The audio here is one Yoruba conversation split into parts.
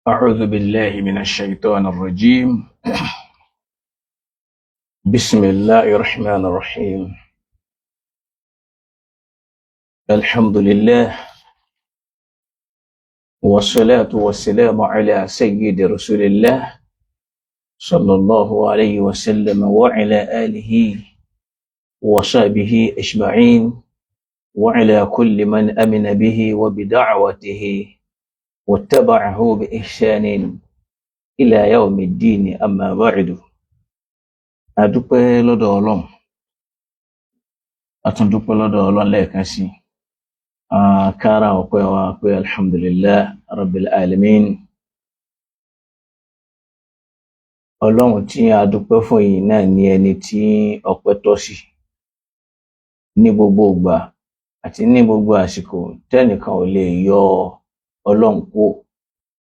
أعوذ بالله من الشيطان الرجيم. بسم الله الرحمن الرحيم. الحمد لله، والصلاة والسلام على سيد رسول الله صلى الله عليه وسلم وعلى آله وصحبه أجمعين، وعلى كل من أمن به وبدعوته واتبعه بإحسان إلى يوم الدين. أما بعد، adúpẹ́ lọ́dọ̀ Ọlọ́run, a tún dúpẹ́ lọ́dọ̀ Ọlọ́run lẹ́ẹ̀kan sí i. Kára ọpẹ́ wa pé alhamdulillah rabbil alamin. Ọlọ́run tí a dúpẹ́ fún yìí náà ni ẹni tí ọpẹ́ tọ́ sí ní gbogbo ìgbà àti ní gbogbo àsìkò, tẹ́nìkan ò lè yọ Ọlọ́run kúrò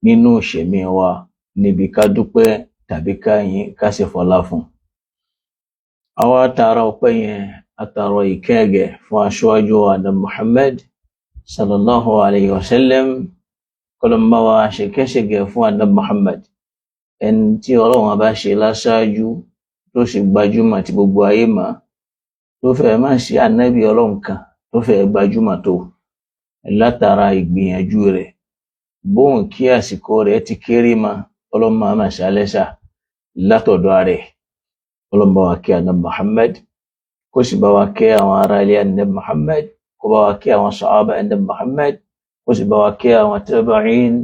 nínú ìṣẹ̀mí wa níbi ká dúpẹ́ tàbí ká yìn, ká sì fọlá fún un. Àwa tààrà ọpẹ́ yẹn, àtàrọ ìkẹ́gẹ́ fún aṣáájú Adam Muhammad sallallahu alayhi wa sallam. Kọlọmbà wa ṣèkẹ́ṣẹ̀gẹ̀ fún Adam Muhammad, ẹni tí Ọlọ́run bá ṣe láṣáájú tó sì gbajúmọ̀ tí gbogbo ayé mọ̀, tó fẹ́ má ṣe ànábì Ọlọ́run kan tó fẹ́ gbajúmọ̀ tó látara ìgbìyànjú rẹ̀, bóun kí àsìkò rẹ̀ ti kéré ma, Ọlọ́run máa mà ṣálẹ́ṣà látọ̀dọ̀ rẹ̀. Ọlọ́run bá wa kí Ànábì Muhammad, kó sì bá wa kẹ́ àwọn ará ilé Ànábì Muhammad, kó bá wa kẹ́ àwọn sàhábà Ànábì Muhammad, kó sì bá wa kẹ́ àwọn tabi'in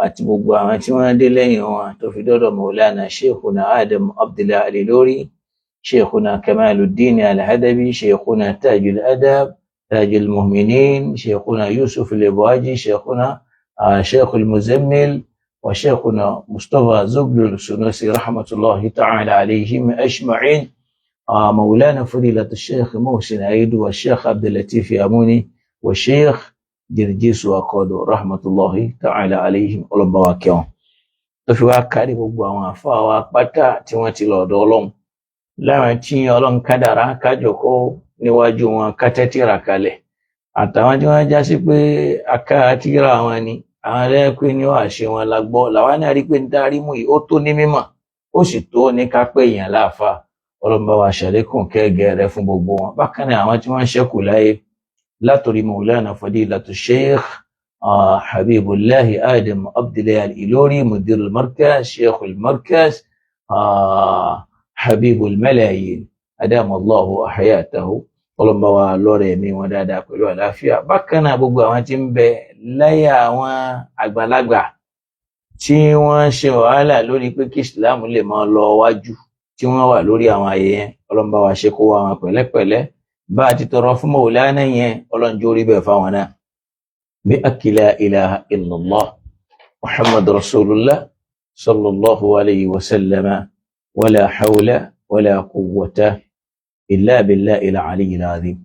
àti gbogbo àwọn tí wọ́n dé lẹ́yìn wọn tó fi dọ́dọ̀ Maulana Sheikhuna Adam Abdullahi Al-Ilory, شيخنا كمال الدين الهدبي، شيخنا تاج الأدب تاج المؤمنين، شيخنا يوسف الإبواجي، شيخنا شيخ المزمل، وشيخنا مصطفى زبل السنوسي رحمة الله تعالى عليهم أجمعين، مولانا فضيلة الشيخ محسن عيد والشيخ عبد اللطيف أموني والشيخ جرجيس وقادو رحمة الله تعالى عليهم. Ọlọ́ba wa kẹ́ wọn, tó fi wá kárí gbogbo àwọn àfáà wa pátá tí wọ́n ti lọ ọ̀dọ̀ Ọlọ́run, láwọn tí Ọlọ́run kádàrá kájòkó níwájú wọn kátẹ́tìrà kalẹ̀, àtàwọn tí wọ́n já sí pé aká tírà wọn ni àwọn ẹlẹ́pẹ́ ní wàá ṣe wọn la gbọ́, làwọn náà rí pé ń darí mú yìí ó tó ní mímọ̀, ó sì tó ní ká pé èèyàn láàfáà. Ọlọ́run bá wa ṣàlékún kẹ́gẹ́ rẹ fún gbogbo wọn. Bákan náà àwọn tí wọ́n ń ṣẹ́kù láyé, látòrí Maulana Fadilatu Sheikh Habibullahi Adam Abdullahi Al-Ilori, Mudir al-Markaz, Sheikh al-Markaz, Habibul Malayin, Adam Allahu hayatahu, Ọlọ́run bá wa lọ́rẹ̀ ẹ̀mí wọn dáadáa pẹ̀lú àlàáfíà. Bákan náà gbogbo àwọn tí ń bẹ láyé, àwọn àgbàlagbà tí wọ́n ṣe wàhálà lórí pé kí Islam lè máa lọ wájú, tí wọ́n wà lórí àwọn àyè yẹn, Ọlọ́run bá wa ṣe kó wa wọn pẹ̀lẹ́pẹ̀lẹ́. Bá a ti tọrọ fún Mọ̀wùlánà yẹn, Ọlọ́run jó rí bẹ́ẹ̀ fáwọn náà. Bí akila ilaha illallah Muhammad rasulullah sallallahu alayhi wa sallama, wala hawla wala quwwata illa billahi al-aliyyil azim.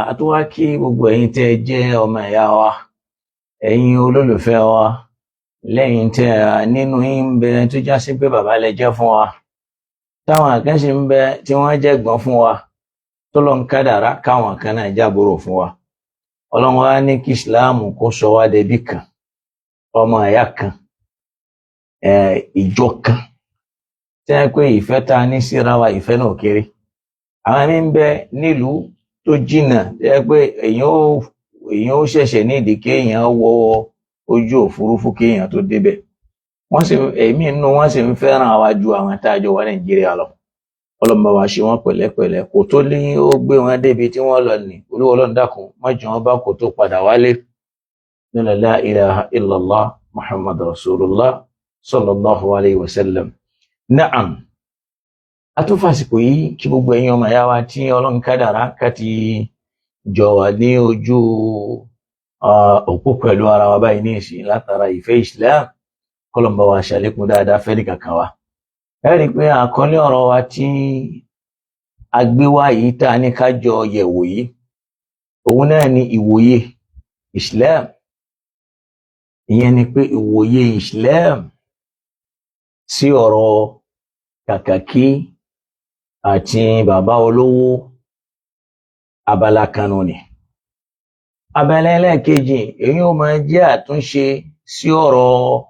Àtúwá kí gbogbo ẹ̀yin tẹ́ ẹ jẹ́ ọmọ ìyá wa, ẹ̀yin olólùfẹ́ wa, lẹ́yìn tẹ́ nínú yín ń bẹ tó já sí pé bàbá lẹ jẹ́ fún wa, táwọn kan sì ń bẹ tí wọ́n jẹ́ gbọ́n fún wa, tó lọ ń kádàrá káwọn kan náà jábúrò fún wa. Ọlọ́run wa ní kí Ìsìláàmù kó sọ wá dẹbí kan, ọmọ ìyá kan, ìjọ kan, tí wọ́n pé ìfẹ́ ta ní síra wa, ìfẹ́ náà kéré. Àwọn ẹni ń bẹ nílùú tó jìnnà tí wọ́n pé èèyàn ó ṣẹ̀ṣẹ̀ nídìí kéèyàn wọ ojú òfurufú kéèyàn tó débẹ̀, wọ́n sì èmi nínú wọn sì ń fẹ́ràn wa ju àwọn tá a jọ wà Nàìjíríà lọ. Ọlọ́mọ wa ṣe wọ́n pẹ̀lẹ́pẹ̀lẹ́, kò tó ní ó gbé wọn débi tí wọ́n lọ ní. Olúwa Ọlọ́run dákun, má jẹ́ wọn bá kò tó padà wálé. Nílẹ̀ la ilaha illallah Muhammad rasulullah sallallahu alayhi wa sallam. Na'am, a tún fàsìkò yìí kí gbogbo ẹ̀yin ọmọ ìyá wa tí Ọlọ́run kádàrá ká ti jọ wà ní ojú òpó pẹ̀lú ara wa báyìí ní ìsìn látara ìfẹ́ Islam, kọlọmbà wa ṣàlékún dáadáa fẹ́ẹ́ kankan wa. Ẹ rí i pé àkọlé ọ̀rọ̀ wa tí a gbé wá yìí, tá a ní ká jọ yẹ̀wò yìí, òun náà ni ìwòye Islam. Ìyẹn ni pé ìwòye Islam sí ọ̀rọ̀ kàkàkí àti bàbá olówó, abala kanu ni. Abala ẹlẹ́ẹ̀kejì, èyí ó máa jẹ́ àtúnṣe sí ọ̀rọ̀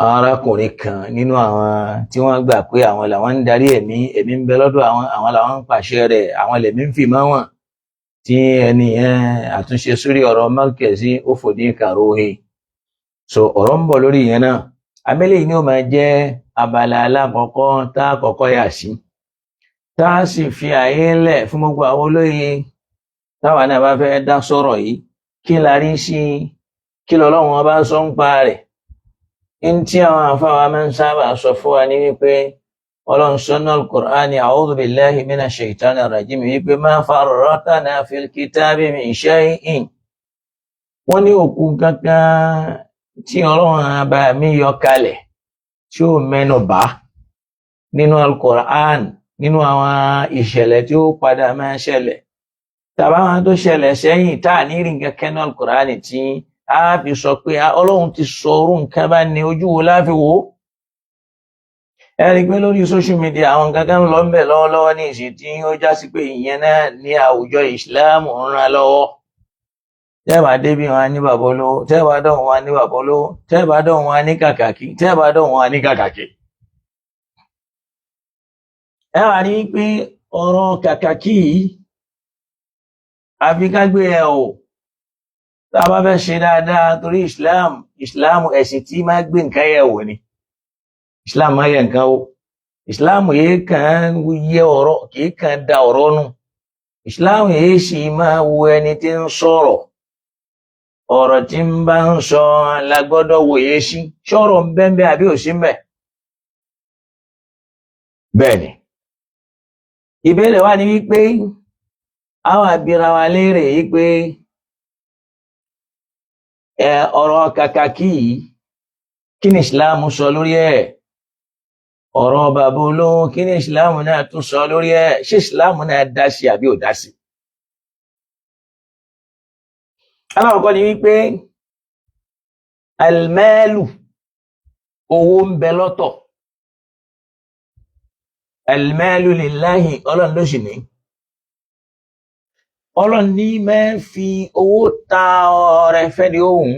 arákùnrin kan nínú àwọn tí wọ́n gbà pé àwọn làwọn ń darí ẹ̀mí, ẹ̀mí ń bẹ lọ́dọ̀ àwọn, àwọn làwọn ń pàṣẹ rẹ̀, àwọn lẹ̀mí ń fi mọ́ wọn, tí ẹni yẹn àtúnṣe sórí ọ̀rọ̀ Markazi ó fò ní kàróhì. So ọ̀rọ̀ ń bọ̀ lórí yẹn náà. Abẹ́lé yìí ni ó máa jẹ́ abala alákọ̀ọ́kọ́ tá a kọ́kọ́ yà sí, tá a sì fi àyè ńlẹ̀ fún gbogbo àwọn olóye táwa náà bá fẹ́ dá sọ̀rọ̀ yìí. Kí la rí sí? Kí lọ́lọ́run ọba sọ ń pa rẹ̀? Ń tí àwọn àfáwà máa ń sábà sọ fún wa ní wípé Ọlọ́run sọ́nà al-Qur'ani, a'udhu billahi minash shaitani rajim, wípé ma farratna fil kitabi min shay'in. Wọ́n ní òkú kankan tí Ọlọ́run ọba mi yọ kalẹ̀ tí ó mẹ́nu bà nínú al-Qur'an, nínú àwọn ìṣẹ̀lẹ̀ tí ó padà máa ṣẹlẹ̀ tàbá àwọn tó ṣẹlẹ̀ sẹ́yìn, tá à ní rí nǹkan kẹ́nu al-Qur'an tí a fi sọ pé Ọlọ́run ti sọ orú nǹkan bá ní, ojú wo láfi wò ó? Ẹ rí i pé lórí social media, àwọn nǹkan kan ń lọ ń bẹ̀ lọ́wọ́lọ́wọ́ ní ìsìn tí ó já sí pé ìyẹn náà ní àwùjọ ìsìláàmù ń ran lọ́wọ́. Tẹ́ẹ̀bà débi wọn ní bàbá olówó, tẹ́ẹ̀bà dọ̀hún wọn ní bàbá olówó, tẹ́ẹ̀bà dọ̀hún wọn ní kàkàkí, tẹ́ẹ̀bà dọ̀hún wọn ní kàkàkí. Ẹ wà ní pé ọ̀rọ̀ kàkàkí yìí, àfi ká gbé ẹ o, tá a bá fẹ́ ṣe dáadáa, torí Islam ẹ̀sìn tí máa gbé nǹkan yẹ̀ wò ni. Islam máa yẹ nǹkan wò. Islam yìí kàn yẹ ọ̀rọ̀, kì í kàn da ọ̀rọ̀ nù. Islam yìí sì máa wo ẹni tí ń sọ̀rọ̀, ọ̀rọ̀ tí ń bá ń sọ la gbọ́dọ̀ wòye sí, sọ̀rọ̀ ń bẹ́ẹ̀ àbí òsí ń bẹ̀. Bẹ́ẹ̀ ni. Ìbéèrè wa ni wípé àwọn àbíra wa léèrè wípé ọ̀rọ̀ kàkàkí yìí, kí ni Islam sọ lórí ẹ̀? Ọ̀rọ̀ bàbá olówó, kí ni Islam náà tún sọ lórí ẹ̀? Ṣé Islam náà dá sí àbí ò dá sí? Alákọ̀ọ́kọ́ ni wípé almalu, owó ń bẹ lọ́tọ̀. Almalu lillahi, Ọlọ́run ló sì ní. Ọlọ́run ní máa ń fi owó ta ọrẹ fẹ́ni òun,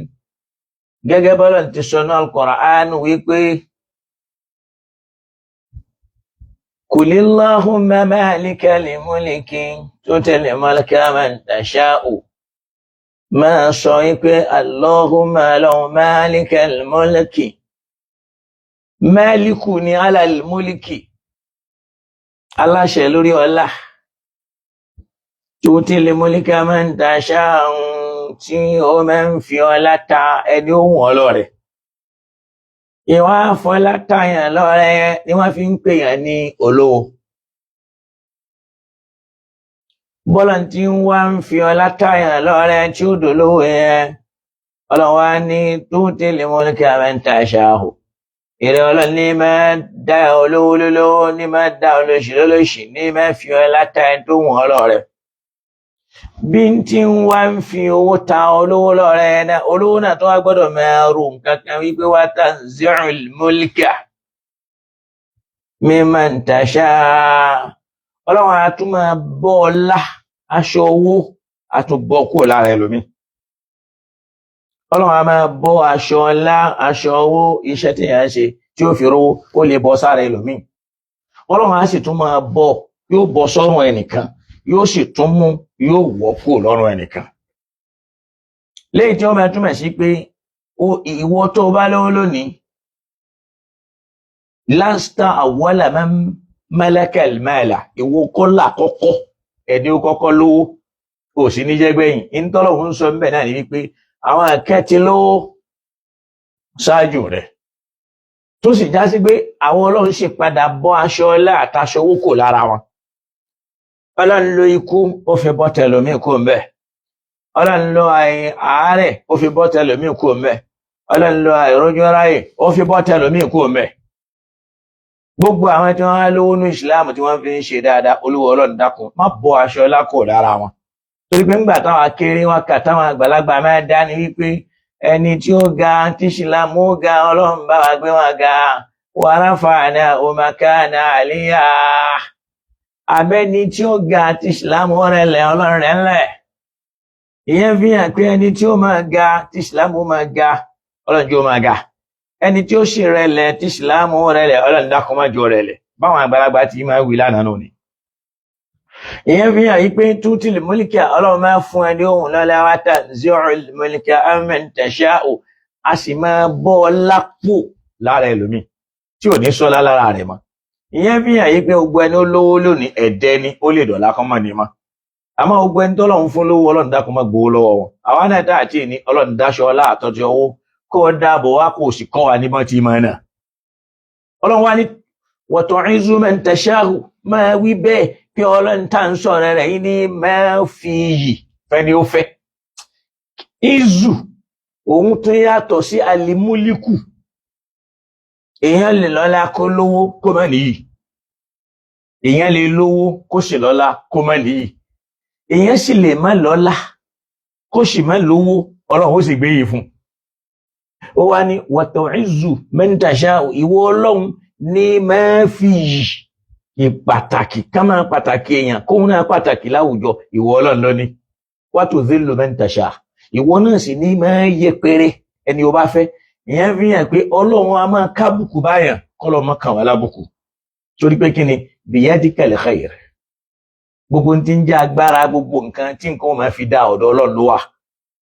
gẹ́gẹ́ bọ́lá ti sọ ní Al-Qur'an wípé Qulillahumma malikal mulki tu'til mulka man tasha'u. Máa sọ wípé Allahumma lọ́wọ́ malikal mulki, máàlíkù ni alal mulki, aláṣẹ lórí ọlá, tu'til mulka man tasha'u, tí ó máa ń fi ọlá ta ẹni ó wù ọ́ lọ́rẹ. Ìwà àfọlá tàyàn lọ́rẹ ni wọ́n fi ń pèèyàn ní olówó. Bọ́lá tí ń wá ń fi ọlá tàyàn lọ́rẹ tí ó dolówó yẹn, Ọlọ́run wá ní tu'til mulka man tasha'u. Ìrẹ̀ Ọlọ́run ní máa dá olówó lólówó, ní máa dá olóṣì lólóṣì, ní máa fi ọlá ta ẹni tó wù ọ́ lọ́rẹ. Bí n tí ń wá ń fi owó ta olówó lọ́rẹ náà, olówó náà tó wá gbọ́dọ̀ máa ro nǹkan kan wípé wa tanzi'ul mulka mimman tasha. Ọlọ́run á tún máa bọ́ ọlá, aṣọ owó á tún bọ́ kúrò lára ẹlòmíì. Ọlọ́run á máa bọ́ aṣọ ọlá, aṣọ owó, iṣẹ́ tí èèyàn ń ṣe tí ó fi rówó, ó lè bọ́ sára ẹlòmíì. Ọlọ́run á sì tún máa bọ́, yóò bọ́ sọ́rùn ẹnìkan, yóò sì tún mú, yóò wọ́ kúrò lọ́rùn ẹnìkan. Léyìí tí ó máa túmọ̀ sí pé ìwọ tó bá lówó lónìí, lasta awwala man malaka al-mala, ìwọ kọ́ làkọ́kọ́ ẹni ó kọ́kọ́ lówó, kò sí ní jẹ́gbẹ̀yìn. Ìtọ́lọ́hún ń sọ ńbẹ̀ náà ni wípé àwọn akẹ́tì lówó ṣáájú rẹ̀, tó sì já sí pé àwọn Ọlọ́run sì padà bọ́ aṣọ ọlá àtàṣọ owó kò lára wọn. Ọlọ́run lo ikú, ó fi bọ́ tẹlòmíì kú ńbẹ̀. Ọlọ́run lo àárẹ̀, ó fi bọ́ tẹlòmíì kú ńbẹ̀. Ọlọ́run lo àìrójú ráyè, ó fi bọ́ tẹlòmíì kú ńbẹ̀. Gbogbo àwọn tí wọ́n á lówó ní ìsìláàmù tí wọ́n fi ń ṣe dáadáa, Olúwa Ọlọ́run dákun má bọ́ aṣọ ọlá kò lára wọn. Torí pé ńgbà táwọn akéré wọn kà, táwọn àgbàlagbà máa dá ní wípé ẹni tí ó ga tí ìsìláàmù ó ga, Ọlọ́run bá wa gbé wọn ga, wa rafa'na makana aliyya. Abẹ́ni tí ó ga tí ìsìláàmù rẹlẹ̀, Ọlọ́run rẹ̀ ńlẹ̀. Ìyẹn fi hàn pé ẹni tí ó máa ga tí ìsìláàmù máa ga, Ọlọ́run jẹ́ ó máa ga. Ẹni tí ó sì rẹlẹ̀ tí ìsìláàmù rẹlẹ̀, Ọlọ́run dákun má jọ rẹlẹ̀. Báwọn àgbàlagbà ti máa wí lánàá nù ni. Ìyẹn fi hàn yí pé tu'til mulka, Ọlọ́run máa fún ẹni ohun lọ́lá, wa tanzi'ul mulka amman tasha'u, a sì máa bọ́ ọ lápò lára ẹlòmíì tí ò ní sọ́lá lára rẹ̀ mọ́. Ìyẹn fi hàn yí pé gbogbo ẹni ó lówó lónìí, ẹ̀dẹ́ ni, ó lè dọ̀la kán mọ́ ni mọ́. Àmọ́ gbogbo ẹni tọ́lọ́run fún lówó, Ọlọ́run dákun má gbowó lọ́wọ́ wọn. Àwa náà tá àti ní, Ọlọ́run dáṣọ ọlá àtọ́jú owó kó o dáàbò wá, kó o sì kọ́ wa ní bọ́n ti mọ̀ náà. Ọlọ́run wá ní wa tu'izzu man tasha'u, máa wí bẹ́ẹ̀ pé Ọlọ́run tá ń sọ̀rọ̀ rẹ̀ yìí ní máa fi iyì fẹ́ni ó fẹ́. Izu òun tún yàtọ̀ sí alimuliku. Èèyàn lè lọ́lá kó lówó kó má níyì. Èèyàn lè lówó kó sì lọ́lá kó má níyì. Èèyàn sì lè má lọ́lá kó sì má lówó, Ọlọ́run ó sì gbé yìí fún un. Ó wá ní wa tu'izzu man tasha'u, ìwọ Ọlọ́run ní máa fi yì ìpàtàkì ká máa pàtàkì èèyàn kóun náà pàtàkì láwùjọ, ìwọ Ọlọ́run ló ní. Wa tudhillu man tasha, ìwọ náà sì ní máa yẹpẹrẹ ẹni o bá fẹ́. Ìyẹn fi hàn pé Ọlọ́run a máa kábùkù báyàn, kọ́lọ́ mọ́ kàn wá lábùkù. Torí pé kí ni? Biyadikal khair, gbogbo tí ń jẹ́ agbára, gbogbo nǹkan tí nǹkan máa fi dá, ọ̀dọ̀ Ọlọ́run ló wà.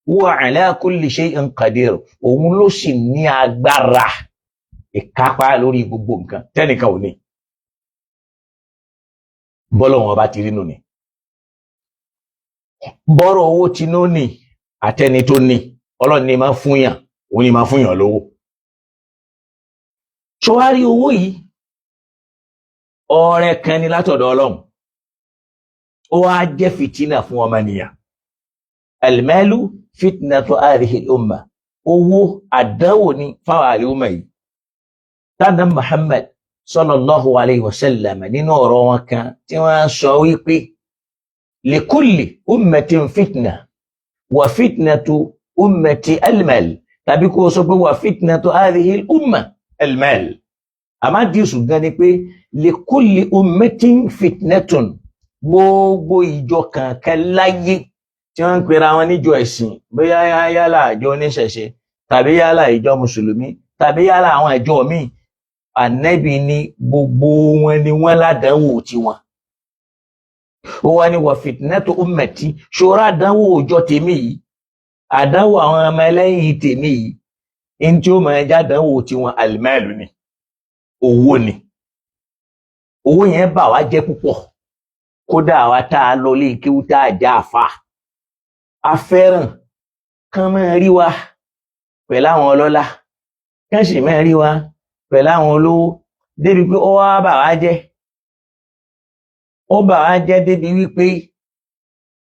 Huwa ala kulli shay'in qadir, òun ló sì ní agbára ìkápá lórí gbogbo nǹkan tẹ́nìkan ò ní. Bọ́lọ̀ wọn bá ti rí nù ni. Bọ́rọ̀ owó tinú ní àtẹni tó ní, Ọlọ́run ní máa fún yàn, òun ní máa fún yàn lówó. Ṣọwárí owó yìí, ọrẹ kan ni látọ̀dọ̀ Ọlọ́run. Ó wá jẹ́ fìtínà fún ọmọnìyàn. Al-malu fitnatu hadhihi al-umma. Owó àdánwò ni fáwọn àlùmọ̀ yìí. Tánà Muhammad sallallahu alayhi wa sallam nínú ọ̀rọ̀ wọn kan tí wọ́n sọ wípé likulli ummatin fitna wa fitnatu ummati al-mal, tàbí kó sọ pé wa fitnatu hadhihi al-umma al-mal. Àmádìsù gan ni pé likulli ummatin fitnatun, gbogbo ìjọ kankan láyé tí wọ́n ń pera wọn níjọ ẹ̀sìn, bóyá yálà àjọ oníṣẹ̀ṣe tàbí yálà ìjọ mùsùlùmí tàbí yálà àwọn ìjọ míì, ànẹ́bì ni gbogbo wọn ni wọ́n ládánwò tiwọn. Ó wá ní wà fitnatu ummati, ṣòro àdánwò òjọ tèmi yìí, àdánwò àwọn ọmọ ẹlẹ́yìn tèmi yìí, ní tí ó máa jẹ́ àdánwò tiwọn al-malu ni, owó ni. Owó yẹn bà wá jẹ́ púpọ̀. Kódà àwa tá a lọ lé kéwú tá a já àfa, a fẹ́ràn kán máa rí wa pẹ̀lú àwọn ọlọ́lá, kán sì máa rí wa pẹ̀lú àwọn olówó, débi pé ó wá bà wá jẹ́. Ó bà wá jẹ́ débi wípé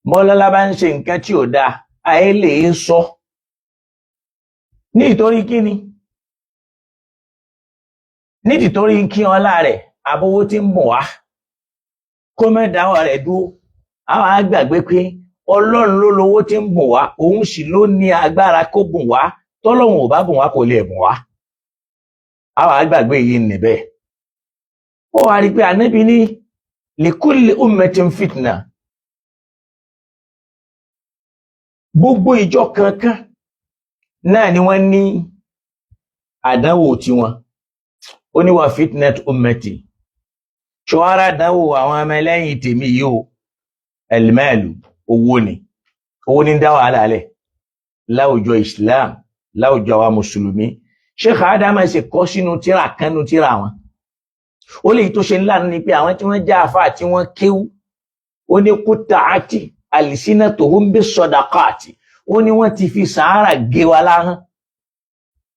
bọ́lọ́lá bá ń ṣe nǹkan tí ò dáa, àyè lè sọ. Nítorí kíni? Nítorí kí ọlá rẹ̀ àbówó tí ń bùn wá kó má dáwọ́ rẹ̀ dúró. Àwọn á gbàgbé pé Ọlọ́run ló lówó tí ń bùn wá, òun sì ló ní agbára kó bùn wá. Tọ́lọ́run ò bá bùn wá, kò lè bùn wá. Àwọn á gbàgbé yìí níbẹ̀. Ó wá rí i pé ànábì ní likulli ummatin fitna, gbogbo ìjọ kankan náà ni wọ́n ní àdánwò tiwọn. Ó ní wà fitnat ummati, ṣọ́ara àdánwò àwọn ọmọ ẹlẹ́yìn tèmi yìí o, al-malu, owó ni. Owó ní dá wàhálà lẹ̀ láwùjọ Islam, láwùjọ àwa mùsùlùmí. Sheikh Adama ṣe kọ́ sínú tíra kánú tíra wọn, ó lè tó ṣe ńlá ní pé àwọn tí wọ́n jẹ́ àfáà tí wọ́n kéwú, ó ní kútàátì alsinatuhum bis-sadaqati, ó ní wọ́n ti fi sàárà gé wa láhán.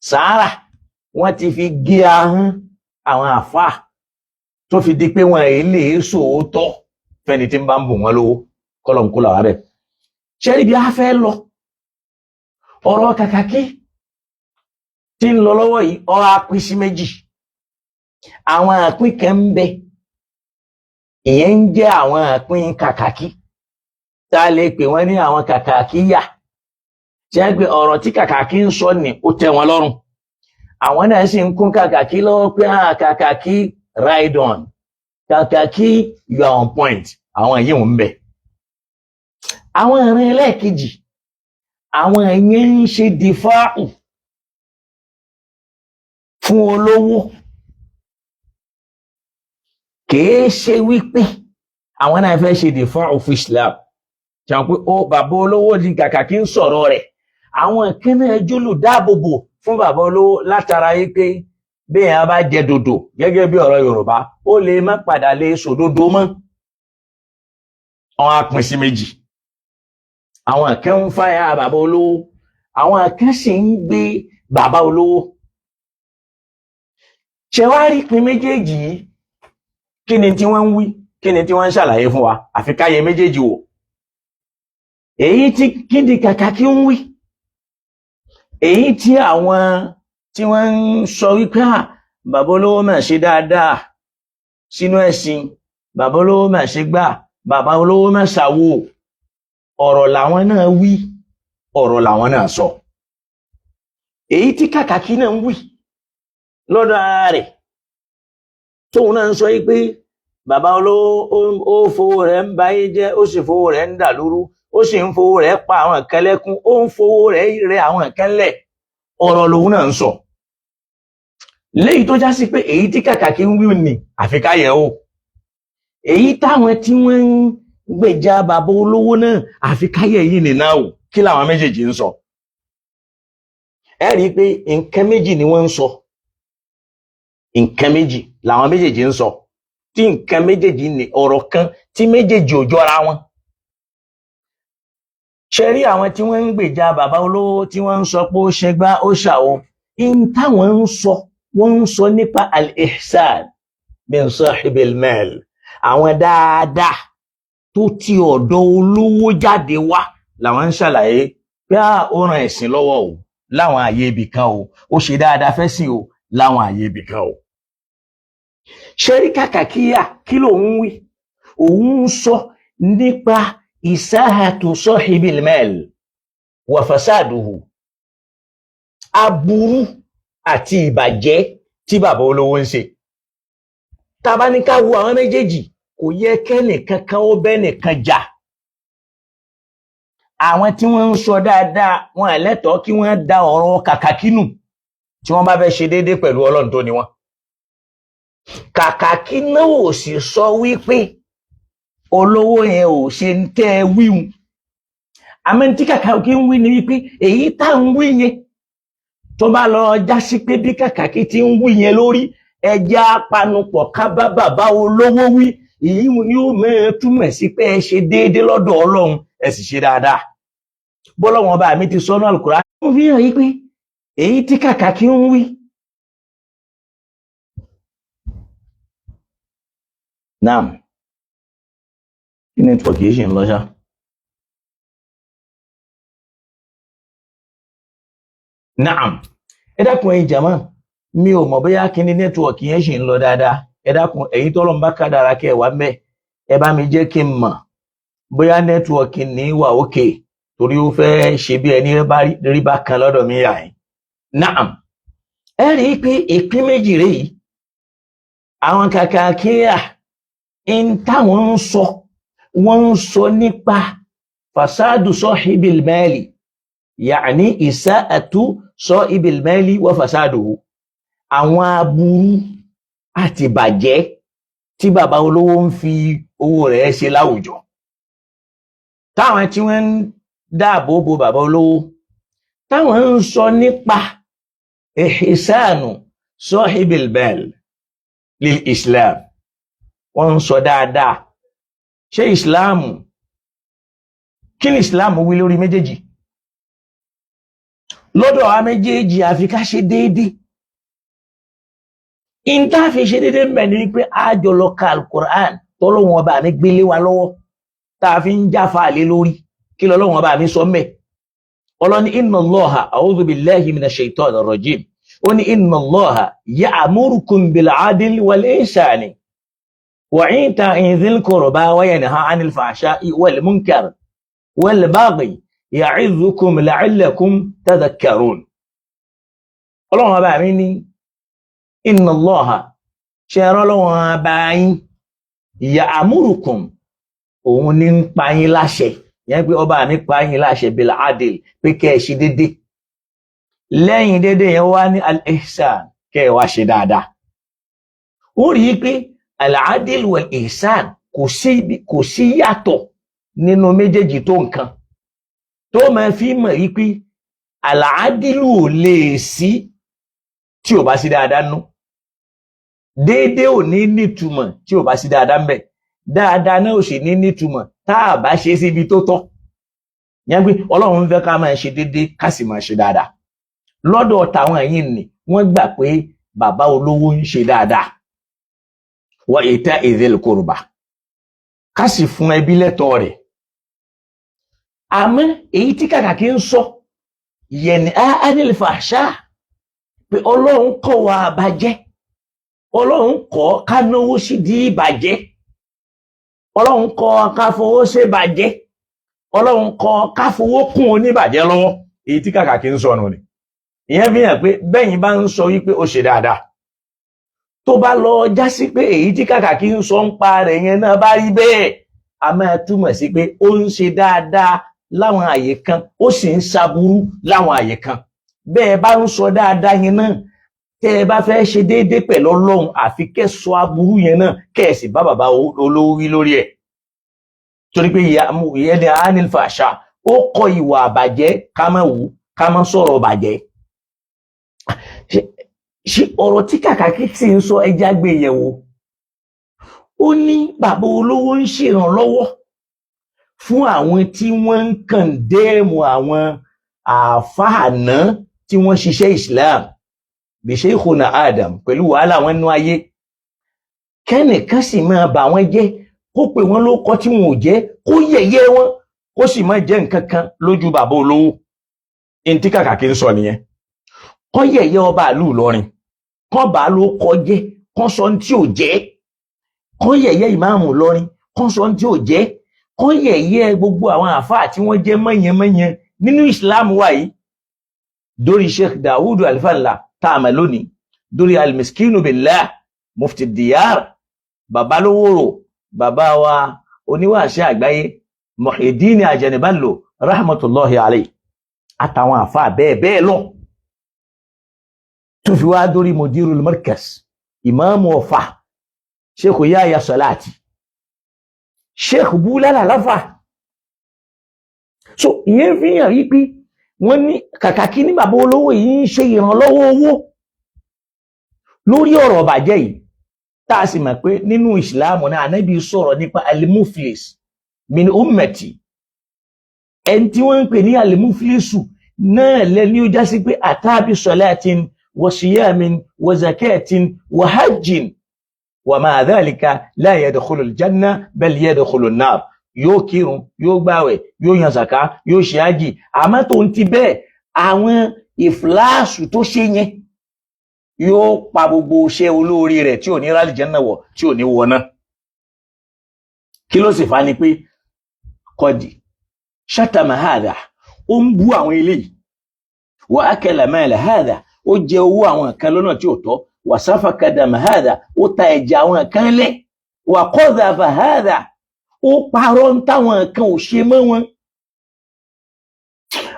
Sàárà wọ́n ti fi gé ahọ́n àwọn àfáà, tó fi di pé wọn èyí lè sòótọ́ fẹ́ni tí ń bá ń bù wọ́n lówó. Kọ́lọ̀ ń kó làwọn bẹ́ẹ̀. Ṣẹ́rí bí a fẹ́ lọ, ọ̀rọ̀ kàkàkí tí ń lọ lọ́wọ́ yìí, ọ̀rọ̀ apín sí méjì. Àwọn àpín kan ń bẹ, ìyẹn ń jẹ́ àwọn àpín kàkàkí tá a lè pè wọ́n ní àwọn kàkàkí yà, tí wọ́n pe ọ̀rọ̀ tí kàkàkí ń sọ ní ó tẹ́ wọn lọ́rùn. Àwọn náà sì ń kún kàkàkí lọ́wọ́ pé kàkàkí ride on, kàkàkí you are on point. Àwọn yìí ń bẹ. Àwọn ìran ẹlẹ́ẹ̀kejì, àwọn ìyẹn ń ṣe dìfáàù fún olówó. Kìí ṣe wípé àwọn náà fẹ́ ṣe dìfáàù fún Islam. Ṣàwọn pé ó bàbá olówó di kàkàkí ń sọ̀rọ̀ rẹ̀, àwọn kan náà jólù dáàbòbò fún bàbá olówó látara yìí pé bí èèyàn bá jẹ dòdò, gẹ́gẹ́ bí ọ̀rọ̀ Yorùbá, ó lè má padà lè sòdodo mọ́. Wọn á pín sí méjì. Àwọn kan ń fàyà bàbá olówó, àwọn kan sì ń gbé bàbá olówó. Ṣe wá rí pín méjèèjì yìí, kí ni tí wọ́n ń wí? Kí ni tí wọ́n ń ṣàlàyé fún wa? Àfi káyé méjèèjì wò. Èyí tí kí ni kàkà kí ń wí, èyí tí àwọn tí wọ́n ń sọ wípé à bàbá olówó mà ṣe dáadáa sínú ẹ̀sìn, bàbá olówó mà ṣe gbà, bàbá olówó mà ṣàwò, ọ̀rọ̀ làwọn náà wí, ọ̀rọ̀ làwọn náà sọ. Èyí tí kàkàkí náà ń wí lọ́dọ̀ ara rẹ̀, tóun náà ń sọ yìí pé bàbá olówó ó fowó rẹ̀ ń bayé jẹ́, ó sì fowó rẹ̀ ń dà lóru, ó sì ń fowó rẹ̀ pa àwọn kan lẹ́kún, ó ń fowó rẹ̀ rẹ àwọn kan lẹ̀, ọ̀rọ̀ lòun náà ń sọ. Léyìí tó já sí pé èyí tí kàkàkí ń wí ni àfi ká yẹ̀ wò, èyí táwọn tí wọ́n ń gbèjà bàbá olówó náà, àfi ká yẹ̀ yìí nìna o. Kí làwọn méjèèjì ń sọ? Ẹ rí i pé nǹkan méjì ni wọ́n ń sọ. Nǹkan méjì làwọn méjèèjì ń sọ, tí nǹkan méjèèjì ní ọ̀rọ̀ kan tí méjèèjì ò jọra wọn. Ṣe rí àwọn tí wọ́n ń gbèjà bàbá olówó, tí wọ́n ń sọ pé ó ṣe gbá, ó ṣàwo, in táwọn ń sọ, wọ́n ń sọ nípa al-ihsan min sahibil mal, àwọn dáadáa. tó ti ọ̀dọ̀ olówó jáde wá làwọn ń ṣàlàyé pé ó ran ẹ̀sìn lọ́wọ́ o láwọn àyè ibì kan o, ó ṣe dáadáa fẹ́sìn o láwọn àyè ibì kan o. Ṣẹ́rí kàkàkíyà kí lòun wí? Òun ń sọ nípa ìsáhàtú sahibil mal wa fasaduhu, aburú àti ìbàjẹ́ tí bàbá olówó ń ṣe. Tá bá ní ká wo àwọn méjèèjì, kò yẹ kẹ́nìkankan ó bẹ́nìkan jà. Àwọn tí wọ́n ń sọ dáadáa wọn lẹ́tọ̀ọ́ kí wọ́n da ọ̀rọ̀ kàkàkínù tí wọ́n bá fẹ́ ṣe déédéé pẹ̀lú Ọlọ́run tó ní wọn. Kàkàkí náà ò sì sọ wípé olówó yẹn ò ṣe ń tẹ́ ẹ wíhun. Àmọ́ tí kàkàkí ń wí ni wípé èyí tá ń wí yẹn, tó bá lọ já sí pé bí kàkàkí ti ń wí yẹn lórí, ẹjẹ́ apanupọ̀ ká bá bàbá olówó wí, èyí ni ó mẹ́rin túmọ̀ sí pé ẹ ṣe déédéé lọ́dọ̀ Ọlọ́run, ẹ sì ṣe dáadáa. Bọ́lọ́wọ́n bá mi ti sọ́nà Al-Qur'an. Ó fi hàn yí pé èyí tí kàkàkí ń wí. Naam, kí nẹ́tíwọ̀kì yìí ṣì ń lọ ṣá? Naam, ẹ dákun ẹ̀yin jàmá, mi ò mọ̀ bóyá kí ni nẹ́tíwọ̀kì yẹn ṣì ń lọ dáadáa. Ẹ dákun ẹ̀yin tọ́lọ́ ń bá kádàrá kẹ́ ẹ wá mẹ́, ẹ bá mi jẹ́ kí n mọ̀ bóyá nẹ́tíwọ̀kì ní wà ókè, torí ó fẹ́ ṣe bí ẹni rí bá kan lọ́dọ̀ mi yà yín. Naam, ẹ rí i pé ìpín méjì rèé yìí, àwọn kàkàkíyà ń táwọn ń sọ, wọ́n ń sọ nípa fasadu sahibil mali, yàní ìsáàtú sahibil mali wa fasaduhu, àwọn aburú àti bàjẹ́ tí bàbá olówó ń fi owó rẹ̀ ṣe láwùjọ. Táwọn tí wọ́n ń dáàbò bo bàbá olówó, táwọn ń sọ nípa ihsanu sahibil mal lil islam, wọ́n ń sọ dáadáa. Ṣé ìsìláàmù, kí ni ìsìláàmù wí lórí méjèèjì? Lọ́dọ̀ wa méjèèjì àfi ká ṣe déédéé. Ìntà fi ṣe déédéé mbẹ̀ ni wípé àjọ lọ ka alukur'an tọ́lọ́wọ́n ọba mi gbélé wa lọ́wọ́ tá a fi ń jáfa lé lórí. Kí lọ́lọ́wọ́n ọba mi sọ mbẹ̀? Ọlọ́ni inna Allaha a'udhu billahi minash shaitanir rajim. Ó ní inna Allaha ya'murukum bil 'adli wal ihsani wa ita'i dhil qurba wa yanha 'anil fahsha'i wal munkar wal baghi ya'idhukum la'allakum tadhakkarun. Ọlọ́run ọba mi ní inna Allaha, ṣe ẹ̀rọ ọlọ́run ọba yín, ya'murukum, òun ní ń pa yín láṣẹ, yẹn pé ọba mi pa yín láṣẹ bil 'adl, pé kẹ́ ẹ ṣe déédéé. Lẹ́yìn déédéé yẹn wá ní al-ihsan, kẹ́ ẹ wá ṣe dáadáa. Ó rí i pé al-'adl wal-ihsan kò sí yàtọ̀ nínú méjèèjì tó nǹkan tó máa fi mọ̀ wípé al-'adlu ò lè sí tí ò bá sí dáadáa nú. Déédéé ò ní nítumọ̀ tí ò bá sí dáadáa ń bẹ̀. Dáadáa náà ò sì ní nítumọ̀ tá a bá ṣe síbi tó tọ́. Yẹn pé Ọlọ́run ń fẹ́ ká máa ṣe déédéé, ká sì máa ṣe dáadáa. Lọ́dọ̀ tàwọn ẹ̀yìn ni wọ́n gbà pé bàbá olówó ń ṣe dáadáa. Wa ita'i dhil qurba, ká sì fún ẹbí lẹ́tọ̀ọ́ rẹ̀. Àmọ́ èyí tí kàkàkí ń sọ yanha anil fahsha, pé Ọlọ́run kọ̀ wá bàjẹ́, Ọlọ́run kọ̀ ká náwó sí di ìbàjẹ́, Ọlọ́run kọ̀ ká fowó ṣe bàjẹ́, Ọlọ́run kọ̀ ká fowó kún oníbàjẹ́ lọ́wọ́. Èyí tí kàkàkí ń sọ nù ni. Ìyẹn fi hàn pé bẹ́yìn bá ń sọ wípé ó ṣe dáadáa, tó bá lọ já sí pé èyí tí kàkàkí ń sọ ń pa rẹ̀ yẹn náà bá rí bẹ́ẹ̀, a máa túmọ̀ sí pé ó ń ṣe dáadáa láwọn àyè kan, ó sì ń ṣaburú láwọn àyè kan. Bẹ́ẹ̀ bá ń sọ dáadáa yẹn náà, tẹ́ ẹ bá fẹ́ ṣe déédéé pẹ̀lú Ọlọ́run, àfi kẹ́ sọ aburú yẹn náà, kẹ́ ẹ sì bá bàbá olówó wí lórí ẹ̀. Torí pé ìyẹn ni anil fàṣà, ó kọ ìwà àbàjẹ́, ká má wù, ká má sọ̀rọ̀ bàjẹ́. Ṣe ọ̀rọ̀ tí kàkàkí sì ń sọ, ẹja gbé yẹ̀wò. Ó ní bàbá olówó ń ṣèrànlọ́wọ́ fún àwọn tí wọ́n ń kàndẹ́ẹ̀mù àwọn àáfàá náà tí wọ́n ṣiṣẹ́ Islam bí Sheikhuna Adam pẹ̀lú wàhálà wọn nú ayé, kẹ́nìkan sì máa bà wọ́n jẹ́. Kó pè wọ́n ló kọ́ tí wọn ò jẹ́, kó yẹ̀yẹ́ wọn, kó sì má jẹ́ nǹkan kan lójú bàbá olówó. Ntí Kàkàkí ń sọ nìyẹn. Kó yẹ̀yẹ́ ọba ìlú Ìlọrin, kó bá ló kọ́ jẹ́, kó sọ ní tí ò jẹ́, kó yẹ̀yẹ́ ìmáàmù Ìlọrin, kó sọ ní tí ò jẹ́, kó yẹ̀yẹ́ gbogbo àwọn àfáà tí wọ́n jẹ́ mọ̀yẹ́mọ̀yẹ́ nínú Islam wa yìí, dórí Sheikh Dawudu Alfanla tá a mọ̀ lónìí, dórí Almiskinu Billah, Mufti Diyar, Babalówóró, bàbá wa oníwàṣẹ àgbáyé Muhyiddin Ajaniballo rahmatullahi alayhi, àtàwọn àfáà bẹ́ẹ̀ bẹ́ẹ̀ lọ, tó fi wá dórí Mudirul Markaz, ìmáàmù Ọ̀fà, Sheikh Yahya Salati, Sheikh Bulala Láfà. So ìyẹn fi hàn yí pé wọ́n ní Kàkàkí ní bàbá olówó yìí ń ṣe ìrànlọ́wọ́ owó lórí ọ̀rọ̀ ọ̀bàjẹ́ yìí, tá a sì mọ̀ pé nínú ìsìláàmù náà, Ànábì sọ̀rọ̀ nípa alimuflis min ummati. Ẹni tí wọ́n ń pè ní alimuflisu náà lẹ́ni ó já sí pé àtàbí salatin wa siyamin wa zakatin wa hajjin wa ma'a dhalika la yadkhulu aljanna bal yadkhulu an-nar. Yóò kírun, yóò gbàwẹ̀, yóò yan zaka, yóò ṣe ájì, àmọ́ tó ń ti bẹ́ẹ̀, àwọn ìfìláàsù tó ṣe yẹn yóò pa gbogbo iṣẹ́ olóore rẹ̀ tí ò ní rálì jẹ́nà wọ̀, tí ò ní wọná. Kí ló sì fa ni pé kọ́dì ṣátàmà hàdà, ó ń bú àwọn eléyìí, wà á kẹlẹ̀ mẹ́lẹ̀ hàdà, ó jẹ owó àwọn kan lọ́nà tí ò tọ́, wà sáfàkà dàmà hàdà, ó ta ẹ̀jẹ̀ àwọn kan lẹ̀, wà kọ́dàfà hàdà, ó parọ́ ń táwọn kan ò ṣe mọ́ wọn.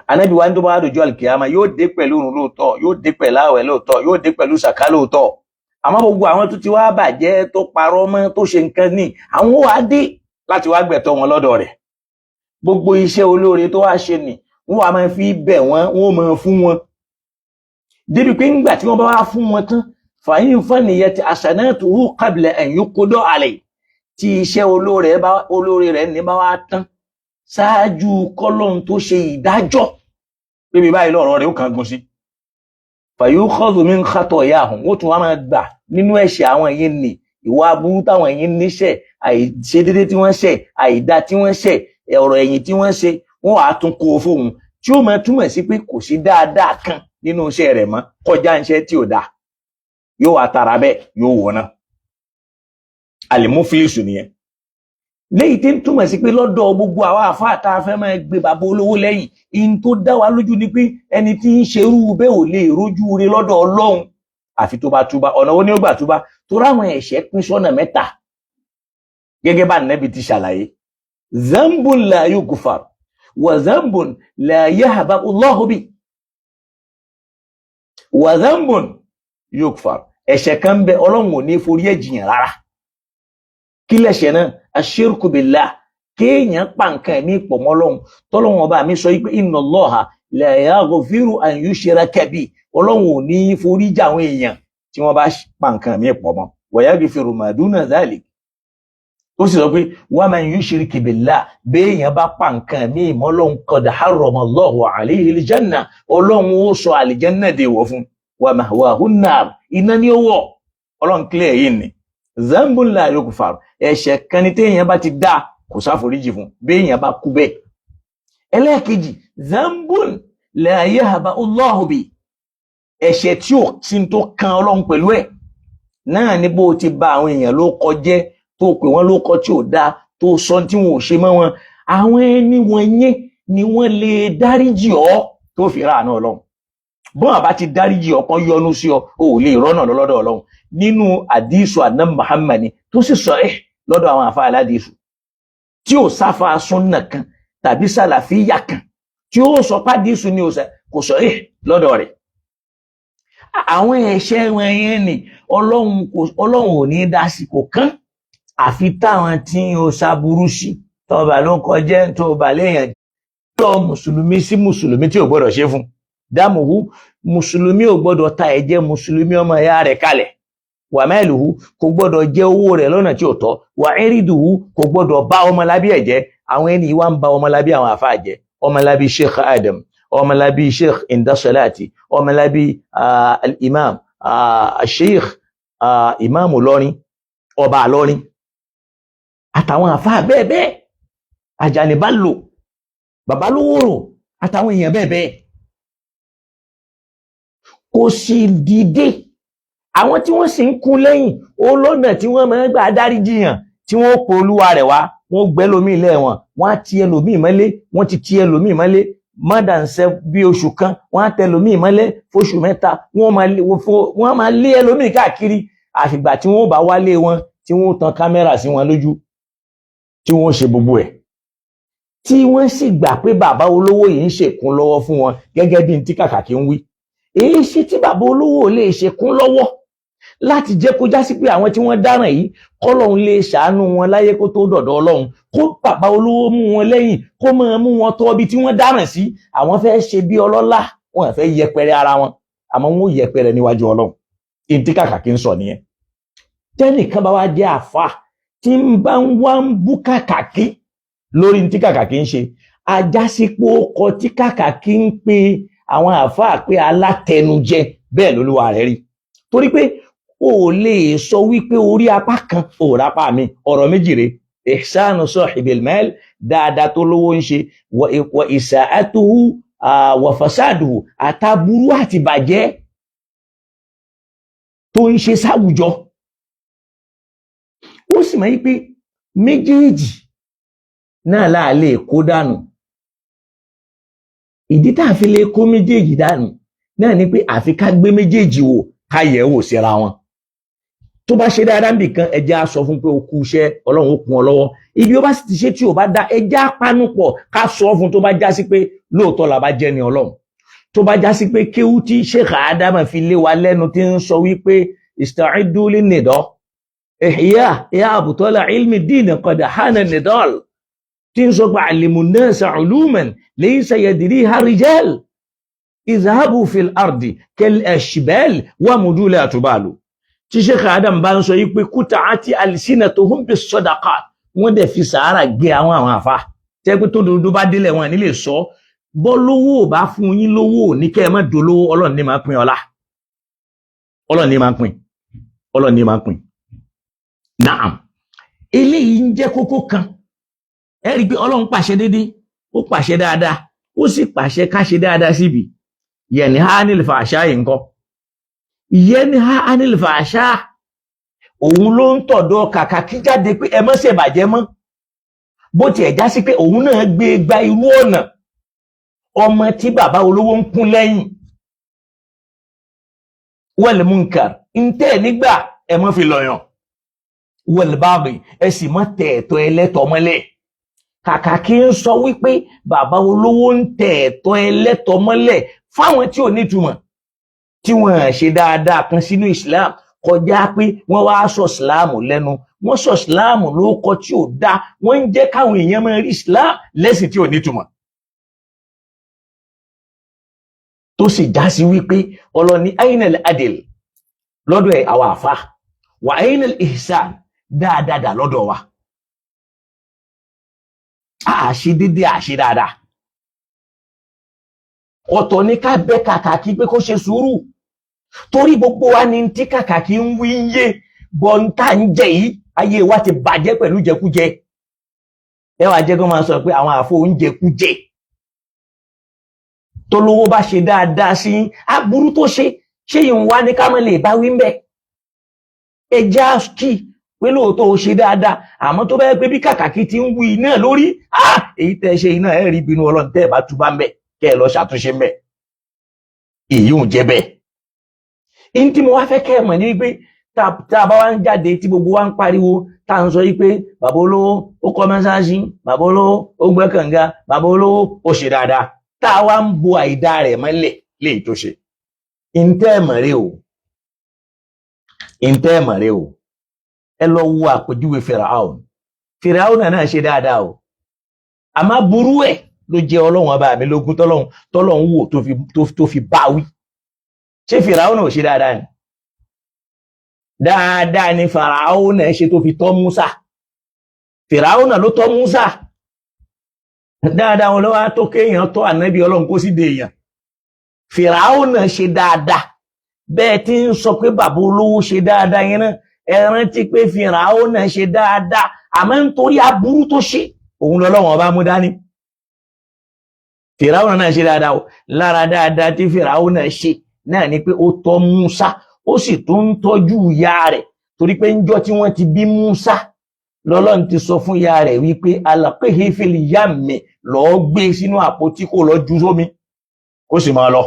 Ànábì wa ní tó bá dojú àlùkìyàmá, yóò dé pẹ̀lú òrùn lóòótọ́, yóò dé pẹ̀lú àwẹ̀ lóòótọ́, yóò dé pẹ̀lú sàká lóòótọ́, àmọ́ gbogbo àwọn tó ti wá bàjẹ́, tó parọ́ mọ́, tó ṣe nǹkan ní àwọn wàá dé láti wá gbẹ̀tọ́ wọn lọ́dọ̀ rẹ̀. Gbogbo iṣẹ́ olóore tó wá ṣe nì, wọ́n wá máa fi bẹ̀ wọ́n, wọ́n máa fún wọn débi pé ńgbà tí wọ́n bá wá fún wọn tán, fàyín fàníyàtì hasanatuhu qabla an yuqda alayhi, tí iṣẹ́ olóore rẹ̀ ní bá wá tán ṣáájú kọ́lọ́n tó ṣe ìdájọ́ pébi báyìí lọ́rọ̀ rẹ̀ ó kàn gùn sí, fayukhadhu min khatayahum, wọ́n tún wá máa gbà nínú ẹ̀ṣẹ̀ àwọn yìí nì, ìwà aburú táwọn yìí níṣẹ̀, àìṣedédé tí wọ́n ṣẹ̀, àìdá tí wọ́n ṣẹ̀, ọ̀rọ̀ ẹ̀yìn tí wọ́n ṣe, wọ́n wàá tún kó o fóun, tí ó máa túmọ̀ sí pé kò sí dáadáa kan nínú iṣẹ́ rẹ̀ mọ́ kọjá iṣẹ́ tí ò dáa. Yóò wá tara bẹ́ẹ̀, yóò wọ̀ náà. Àlèmúfílìsù nìyẹn, léyìí tí ń túmọ̀ sí pé lọ́dọ̀ gbogbo àwa àfáà tá a fẹ́ máa gbé bàbá olówó lẹ́yìn, in tó dá wa lójú ni pé ẹni tí ń ṣerú bẹ́ẹ̀ ò lè rójú ire lọ́dọ̀ Ọlọ́run àfi tó bá túbá. Ọ̀nà wo ni ó gbà túbá? Torí àwọn ẹ̀ṣẹ̀ pín sọ́nà mẹ́ta gẹ́gẹ́ bá Nẹ́bi ti ṣàlàyé: zambun la yughfar, wa zambun la yahba Allahu bi, wa zambun yughfar. Ẹ̀ṣẹ̀ kan bẹ, Ọlọ́run ò ní forí ẹ̀ jìyàn rárá. Kí lẹ̀ṣẹ̀ náà? Ashirku billah, kéèyàn pa nǹkan ẹ̀mí pọ̀ mọ́ Ọlọ́run, tọ́lọ́run ọba mi sọ pé inna Allaha la yaghfiru an yushraka bi, Ọlọ́run ò ní forí jà àwọn èèyàn tí wọ́n bá pa nǹkan ẹ̀mí pọ̀ mọ́, wa yaghfiru ma duna dhalik. Ó sì sọ pé wa man yushrik billah, béèyàn bá pa nǹkan ẹ̀mí mọ́ Ọlọ́run, qad harrama Allahu alayhi al-janna, Ọlọ́run ó sọ àlìjẹ́nà dèwọ̀ fún, wa ma'wahu an-nar, iná ní ó wọ̀. Ọlọ́run clear yìí ni zambun la yughfar, ẹ̀ṣẹ̀ kan ní téèyàn bá ti dá, kò sáforíjì fún béèyàn bá kú bẹ́ẹ̀. Ẹlẹ́ẹ̀kejì, zambun la yahba Allahu bi, ẹ̀ṣẹ̀ tí ò sí tó kan Ọlọ́run pẹ̀lú ẹ̀ náà ní bó ti ba àwọn èèyàn ló kọjẹ́, tó pè wọ́n ló kọ tí ò dáa, tó sọ tí wọn ò ṣe mọ́ wọn, àwọn ẹni wọn yẹn ni wọ́n lè dáríjì ọ́ tó fi ráàánú Ọlọ́run. Bọ́n àbá ti dáríjì ọ, kan yọ́nú sí ọ, ò lè rọ́nà lọ́dọ̀ Ọlọ́run. Nínú àdísù àná Muhammad ni tó sì sọ ẹ́ lọ́dọ̀ àwọn àfa aládìsù tí ò sáfà súnà kan tàbí sàlàfíyà kan tí ó sọ pádìsù ni kò sọ ẹ́ lọ́dọ̀ rẹ̀. Àwọn ẹ̀ṣẹ̀ wọn yẹn ni Ọlọ́run ò ní dá sí, kò kán, àfi táwọn tí ó ṣàbúrú sí tọba ló ń kọjẹ́ tó bà léèyàn lọ. Mùsùlùmí sí mùsùlùmí tí ò gbọ́dọ̀ ṣe fún dámùhù, mùsùlùmí ò gbọ́dọ̀ ta ẹ̀jẹ̀ mùsùlùmí ọmọ ìyá rẹ̀ kalẹ̀, wà mẹ́lùhù, kò gbọ́dọ̀ jẹ owó rẹ̀ lọ́nà tí ò tọ́, wà ẹ́rìdùhù, kò gbọ́dọ̀ bá ọmọlábí ẹ̀ jẹ́. Àwọn ẹni wá ń ba ọmọlábí àwọn àfáà jẹ́, ọmọlábí Sheikh Adam, ọmọlábí Sheikh Indasalati, ọmọlábí al-imam sheikh imam Ìlọrin, ọba Ìlọrin. Àtàwọn àfáà bẹ́ẹ̀ bẹ́ẹ̀, Àjàní bá lò, bàbá lówóró, àtàwọn èèyàn bẹ́ẹ̀ bẹ́ẹ̀, kò sì dìde. Àwọn tí wọ́n sì ń kún lẹ́yìn ó lọ́nà tí wọ́n máa ń gbà dáríjì yàn, tí wọ́n po olúwa rẹ̀ wá, wọ́n gbẹ́ lómi ilé wọn, wọ́n á ti ẹlòmíì mọ́lé, wọ́n ti ti ẹlòmíì mọ́lé more than bí oṣù kan, wọ́n á tẹ ẹlòmíì mọ́lé fóṣù 3, wọ́n máa lé ẹlòmíì káàkiri, àfìgbà tí wọ́n bá wálé wọn, tí wọ́n tan kámẹ́rà sí wọn lójú, tí wọ́n ṣe gbogbo ẹ̀, tí wọ́n sì gbà pé bàbá olówó yìí ń ṣèkún lọ́wọ́ fún wọn, gẹ́gẹ́ bí n tí kàkàkí ń wí. Èyí ṣe tí bàbá olówó lè ṣèkún lọ́wọ́ láti jẹ́ kó jásí pé àwọn tí wọ́n dáràn yìí, kọ́lọ́hun lè ṣàánú wọn láyé kó tó dọ̀dọ̀ Ọlọ́run, kó bàbá olówó mú wọn lẹ́yìn, kó máa mú wọn tọ́ ibi tí wọ́n dáràn sí. Àwọn fẹ́ ṣe bí ọlọ́lá, wọn fẹ́ yẹpẹrẹ ara wọn, àmọ́ wọn ò yẹpẹrẹ níwájú Ọlọ́run. Ìdí kàkàkí ń sọ nìyẹn. Tẹ́nìkan bá wá jẹ́ àfa tí ń bá ń wá ń bú kàkàkí lórí tí kàkàkí ń ṣe, ajásípò ọkọ tí kàkàkí ń pe àwọn àáfàá pé alátẹnujẹ, bẹ́ẹ̀ lolúwa rẹ̀ rí, torí pé o lè sọ wípé orí apá kan ò rápá mi. Ọ̀rọ̀ méjì rèé: ihsanu sahibil mal, dáadáa tó lówó ń ṣe, wa isa'atuhu wa fasaduhu, àtàbúrú àti bàjẹ́ tó ń ṣe sáwùjọ. Ó sì mọ̀ wípé méjèèjì náà láà lè kó dànù. Ìdí tá a fi lè kó méjèèjì dànù náà ni pé àfi ká gbé méjèèjì wò, ká yẹ̀ wò síra wọn. Tó bá ṣe dáadáa nbì kan, ẹjẹ́ á sọ fún pé o kú iṣẹ́, Ọlọ́run ó kún ọ lọ́wọ́. Ibi ó bá sì ti ṣe tí ò bá dá, ẹjẹ́ á panupọ̀ ká sọ fún. Tó bá já sí pé lóòótọ́ la bá jẹ́ ni Ọlọ́run, tó bá já sí pé kéwú tí Sheikh Adama fi lé wa lẹ́nu, tí ń sọ wípé ista'iddu lin-nidal ihya ya abtala ilmi din qad hana nidal, tí ń sọ pé allimu nnasa uluman laysa yadriha rijal, izhabu fil ardi kal ashbal wa mudu la tubalu, tí Sheikh Adam bá ń sọ yí pé quta'ati alsinatuhum bis sadaqat, wọ́n dẹ̀ fi sàárà gé àwọn àfa tẹ́ pé tó dodo bá délẹ̀ wọn nílé sọ bọ́. Lówó ò bá fún yín lówó ní kẹ́ ẹ má dolówó. Ọlọ́run ní máa pín ọlá, Ọlọ́run ní máa pín, Ọlọ́run ní máa pín. Naam, eléyìí ń jẹ́ kókó kan. Ẹ rí i pé Ọlọ́run pàṣẹ déédéé, ó pàṣẹ dáadáa, ó sì pàṣẹ ká ṣe dáadáa síbi. Yanha anil fahsha yìí ńkọ́? Yanha anil fahsha, òun ló ń tọ̀dọ̀ kàkà kí jáde pé ẹ má ṣe bàjẹ́ mọ́. Bó tiẹ̀ já sí pé òun náà gbé gba irú ọ̀nà ọmọ tí bàbá olówó ń kún lẹ́yìn. Wal munkar, ń tẹ́ nígbà ẹ má fi lọ̀yàn, wal baghi, ẹ sì má tẹ̀ ẹ̀tọ́ ẹlẹ́tọ̀ mọ́lẹ̀. Kàkà kí ń sọ wípé bàbá olówó ń tẹ̀ ẹ̀tọ́ ẹlẹ́tọ̀ mọ́lẹ̀ fáwọn tí ò nítumọ̀, tí wọ́n ṣe dáadáa kan sínú Islam, kọjá pé wọ́n wá sọ Islam lẹ́nu, wọ́n sọ Islam lóko tí ò dá, wọ́n ń jẹ́ káwọn èèyàn máa rí Islam lẹ́sìn tí ò nítumọ̀, tó sì já sí wípé ọlọ́ni ainal adil lọ́dọ̀ ẹ̀ àwọn àfa wà, ainal ihsan, dáadáa lọ́dọ̀ wa, àṣe dédé, àṣe dáadáa. Ọ̀tọ̀ ní ká bẹ́ kàkàkí pé kó ṣe sùúrù, torí gbogbo wa ní tí kàkàkí ń wí ń yé bọ́ńtà ń jẹ yìí. Ayé wa ti bàjẹ́ pẹ̀lú jẹkújẹ. Ẹ wàá jẹ́ kó máa sọ pé àwọn àfọ oúnjẹ kújẹ tó lówó bá ṣe dáadáa sí aburú tó ṣe, ṣé ìhun wá ní ká má lè bá wí ń bẹ̀? Ẹ já kí pé lóòótọ́ ó ṣe dáadáa, àmọ́ tó bá yẹ pé bí kàkàkí ti ń wí náà lórí, èyí tẹ́ ṣe iná ẹ̀ rí bínú Ọlọ́run tẹ́ ẹ bá túbá ń bẹ̀, kẹ́ ẹ lọ ṣàtúnṣe ń bẹ̀. Èyí ò jẹ́ bẹ́ẹ̀. Ní tí mo wá fẹ́ kẹ́ ẹ mọ̀ ní wípé tá a bá wá ń jáde, tí gbogbo wa ń pariwo, tá à ń sọ yìí pé bàbá olówó ó kọ́ mọ́ṣáláṣí, bàbá olówó ó gbẹ́ kànga, bàbá olówó ó ṣe dáadáa, tá a wá ń bo àìdá rẹ̀ mọ́lẹ̀ léyìí tó ṣe. Ntẹ́ ẹ̀ mọ̀ rẹ o, ntẹ́ ẹ̀ mọ̀ rẹ o. Ẹ lọ wo àpèjúwe Fìràhùn. Fìràhùn náà ṣe dáadáa o, àmọ́ burú ẹ̀ ló jẹ́ Ọlọ́run ọba mi lógún, tọ́lọ́run wò tó fi bá wí. Ṣé Fìràhùn náà ò ṣe dáadáa ni? Dáadáa ni Fìràhùn náà ṣe tó fi tọ́ Músà. Fìràhùn náà ló tọ́ Músà dáadáa. Wọn lọ́wọ́ tó kéèyàn tọ́ ànábì Ọlọ́run kó sì dé èèyàn. Fìràhùn náà ṣe dáadáa. Bẹ́ẹ̀ tí ń sọ pé bàbá olówó ṣe dáadáa yẹn náà, ẹ rántí pé Fìràhùn náà ṣe dáadáa. Àmọ́ nítorí aburú tó ṣe, òun lọ́lọ́wọ́n ọba mú dání. Fìràwọ̀n náà ṣe dáadáa o. Lára dáadáa tí Fìràwọ̀n náà ṣe náà ni pé ó tọ́ Musa, ó sì tún ń tọ́jú ìyá rẹ̀, torí pé ńjọ́ tí wọ́n ti bí Musa lọ́lọ́run ti sọ fún ìyá rẹ̀ wípé alqihi fil yammi, lọ́ọ́ gbé sínú àpótí kó lọ ju sómi kó sì máa lọ.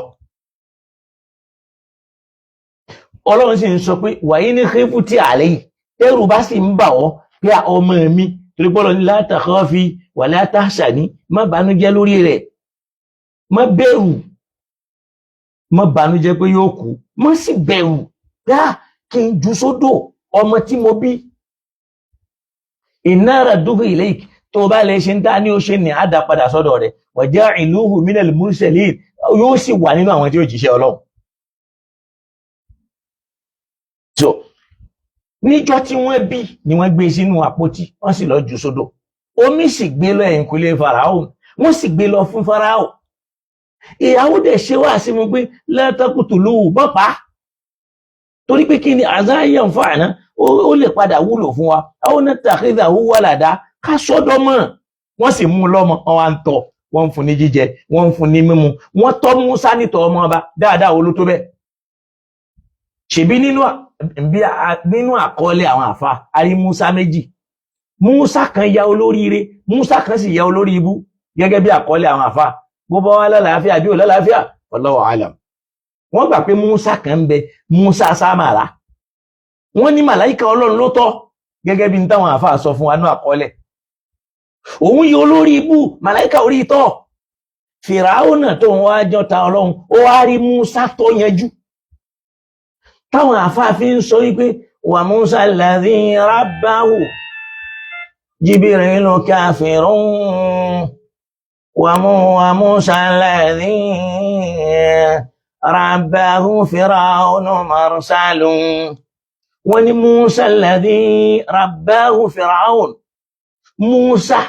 Ọlọ́run sì ń sọ pé wàyí ní khifti alayhi, tẹ́rù bá sì ń bà ọ́ pé ọmọ mi, torí pé Ọlọ́run ní la takhafi wala tahzani, má bànújẹ́ lórí rẹ̀, má bẹ̀rù, má bànújẹ́ pé yóò kú, má sì bẹ̀rù yá kí n jù sódò ọmọ tí mo bí. Inna radduhu ilayk, tó o bá lè ṣe ń dá ní ó ṣe ní àdá padà sọ́dọ̀ rẹ̀, wa ja'iluhu minal mursalin, yóò sì wà nínú àwọn tí ó jíṣẹ́ Ọlọ́run. So níjọ́ tí wọ́n bí ni wọ́n gbé sínú àpótí, wọ́n sì lọ jù sódò, omi sì gbé lọ ẹ̀yìnkùlé Fáráò, wọ́n sì gbé lọ fún Fáráò. Ìyàwó dẹ̀ ṣe wá sí mu pé lẹ́tọ́kùtù lóhù bọ́pàá, torí pé kí ni àzáyàn fún àná, ó lè padà wúlò fún wa, àwọn onítàkìdà wúwà làdá ká sọ́dọ̀ mọ́. Wọ́n sì mú un lọ́mọ, wọn wá ń tọ́, wọ́n ń fún ní jíjẹ, wọ́n ń fún ní mímu, wọ́n tọ́ Musa nítọ́ ọmọ ọba dáadáa. Wo ló tó bẹ́ẹ̀? Ṣèbí nínú àkọọ́lẹ̀ àwọn àfa a rí Musa méjì. Musa kan ya olóríire, Musa kan sì ya olórí ibú, gẹ́gẹ́ bí àkọọ́lẹ̀ àwọn àfa. Bó bá wá lálàáfíà bí ò lálàáfíà, wallahu alam. Wọ́n gbà pé Musa kan ń bẹ, Musa Samara, wọ́n ní màláìka Ọlọ́run ló tọ́, gẹ́gẹ́ bí n táwọn àfa sọ fún wa ní àkọọ́lẹ̀. Òun yí olórí ibú, màláìka orí tọ́. Fìràwọ̀nà tó ń wá jọta Ọlọ́run, ó wá rí Musa tó yanjú, táwọn àfa fi ń sọ wípé wà Musa alladhi rabbahu Jibrilu kafirun, wà Musa alladhi rabbahu Fir'aunu mursalun. Wọ́n ní Musa alladhi rabbahu Fir'aun, Musa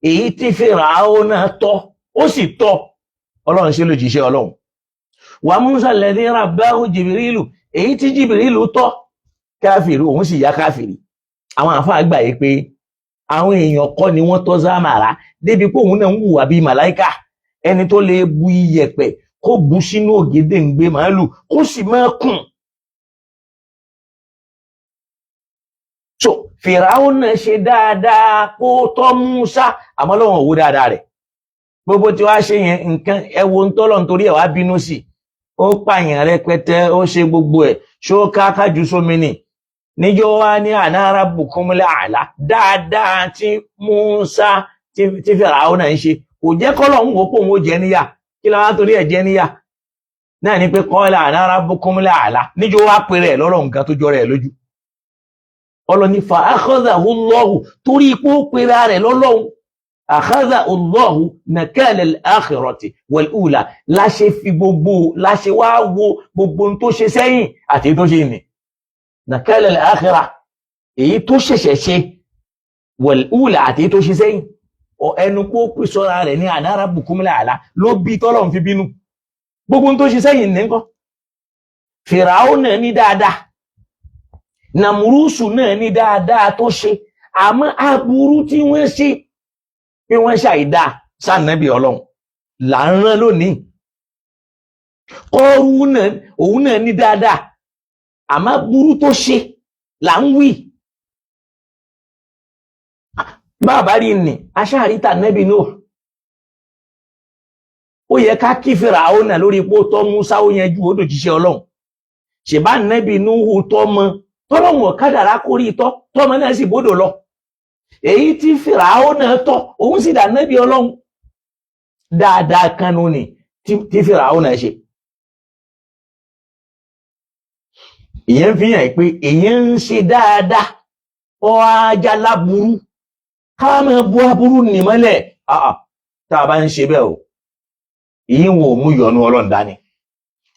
èyí tí Fir'aun tọ́, ó sì tọ́, Ọlọ́run ṣe lójíṣẹ́ Ọlọ́run. Wà Musa alladhi rabbahu Jibrilu, èyí tí Jibrilu tọ́, káfìrí, òun sì yá káfìrí. Àwọn àfáà gbà yí pé àwọn èèyàn kọ́ ni wọ́n tọ́ Zámàrà débi pé òun náà ń hùwà bíi màláìkà, ẹni tó lè bu iyẹ̀pẹ̀ kó bu sínú ògèdè ń gbé màálù kó sì máa kùn. So Fìràwọ́n náà ṣe dáadáa kó tọ́ Musa, àmọ́ lọ́wọ́n òwú dáadáa rẹ̀ gbogbo tí wàá ṣe yẹn. Nǹkan ẹ wo ń tọ́lọ̀ nítorí ẹ̀ wá bínú sí, ó pààyàn rẹpẹtẹ, ó ṣe gbogbo ẹ̀ ṣó kákájú sómi nì níjọ́ wá ní ànára bùkúnmílẹ̀ àlá. Dáadáa tí Musa tí Fìràwọ́n náà ń ṣe kò jẹ́ kọ́lọ̀ ń wò pé òun ó jẹ níyà. Kí ló wá torí ẹ̀ jẹ níyà náà ni pé kọ́lá ànára bùkúnmílẹ̀ àlá níjọ́ wá pèrè ẹ̀ lọ́rọ̀ nǹkan tó jọrọ ẹ̀ lójú. Ọlọ́ni fa akhadhahu Allahu, torí ipò pèrè rẹ̀ lọ́lọ́run, akhadhahu Allahu nakala al-akhirati wal-ula, láṣẹ fi gbogbo láṣẹ wá wo gbogbo ohun tó ṣe sẹ́yìn àti tó ṣe nì nakala al-akhirah, èyí tó ṣẹ̀ṣẹ̀ ṣe, wal-ula, àti tó ṣe sẹ́yìn. Ẹnu kó pè sọ́ra rẹ̀ ní àná rabbukumul a'la ló bí tọ́lọ́run fi bínú. Gbogbo ohun tó ṣe sẹ́yìn ní nǹkan. Fìràwọ́nà ní dáadáa, Nàmúrúsù náà ní dáadáa tó ṣe, àmọ́ aburú tí wọ́n ṣe pé wọ́n ṣàìdá sànàbí Ọlọ́run là ń rán lónìí. Kọ́rú náà, òun náà ní dáadáa, àmọ́ aburú tó ṣe là ń wí. Bàbá rí nì aṣáàríta nẹ́bí náà, ó yẹ ká kí Fìràwọ́nà lórí ipò tọ́ Musa, ó yanjú ó dòjíṣẹ́ Ọlọ́run. Ṣèbá nẹ́bí Núhù tọ́ mọ́ tọ́lọ́hùn ọ̀kadàrá kórí tọ́ tọ́mọ náà sì bódò lọ. Èyí tí Fìràwọ́nà tọ́, òun sì dà nẹ́bí Ọlọ́run. Dáadáa kanu ni tí Fìràwọ́nà ṣe. Ìyẹn fi hàn pé èyàn ń ṣe dáadáa, ọ ajá láburú ká máa bu aburú nì mọ́lẹ̀. Tá a bá ń ṣe bẹ́ẹ̀ o, ìyẹn wò mú ìyọnu Ọlọ́run dání.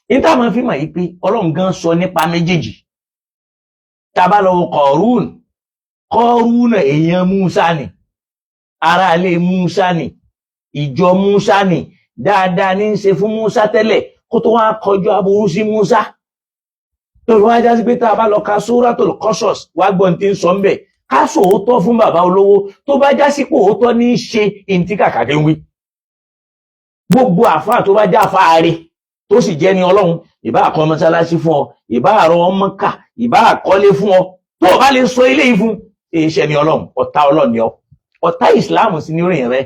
Níta máa fi mọ̀ yìí pé Ọlọ́run gan sọ nípa méjèèjì. Tá a bá lọ wo Kọ̀rún, Kọ̀rún èèyàn Musa ni, aráalé Musa ni, ìjọ Musa ni, dáadáa ní í ṣe fún Musa tẹ́lẹ̀ kó tó wá kọjú aburú sí Musa. Tó fi wá já sí pé tá a bá lọ ka Suratul Qasas wá gbọ́n tí ń sọ ń bẹ̀. Ká sòótọ́ fún bàbá olówó tó bá já sípò òótọ́ ní í ṣe ìntí kàkàkí ń wí. Gbogbo àfáà tó bá já fáre tó sì jẹ́ ní Ọlọ́run, ìbá àkọ́ mọ́sálásí fún ọ, ìbá àrọ ọmọ kà, ìbá àkọ́lé fún ọ, tó o bá lè sọ eléyìí fún, èyí ni Ọlọ́run, ọ̀tá Ọlọ́run ni ọ, ọ̀tá ìsìláàmù sí ní orin rẹ.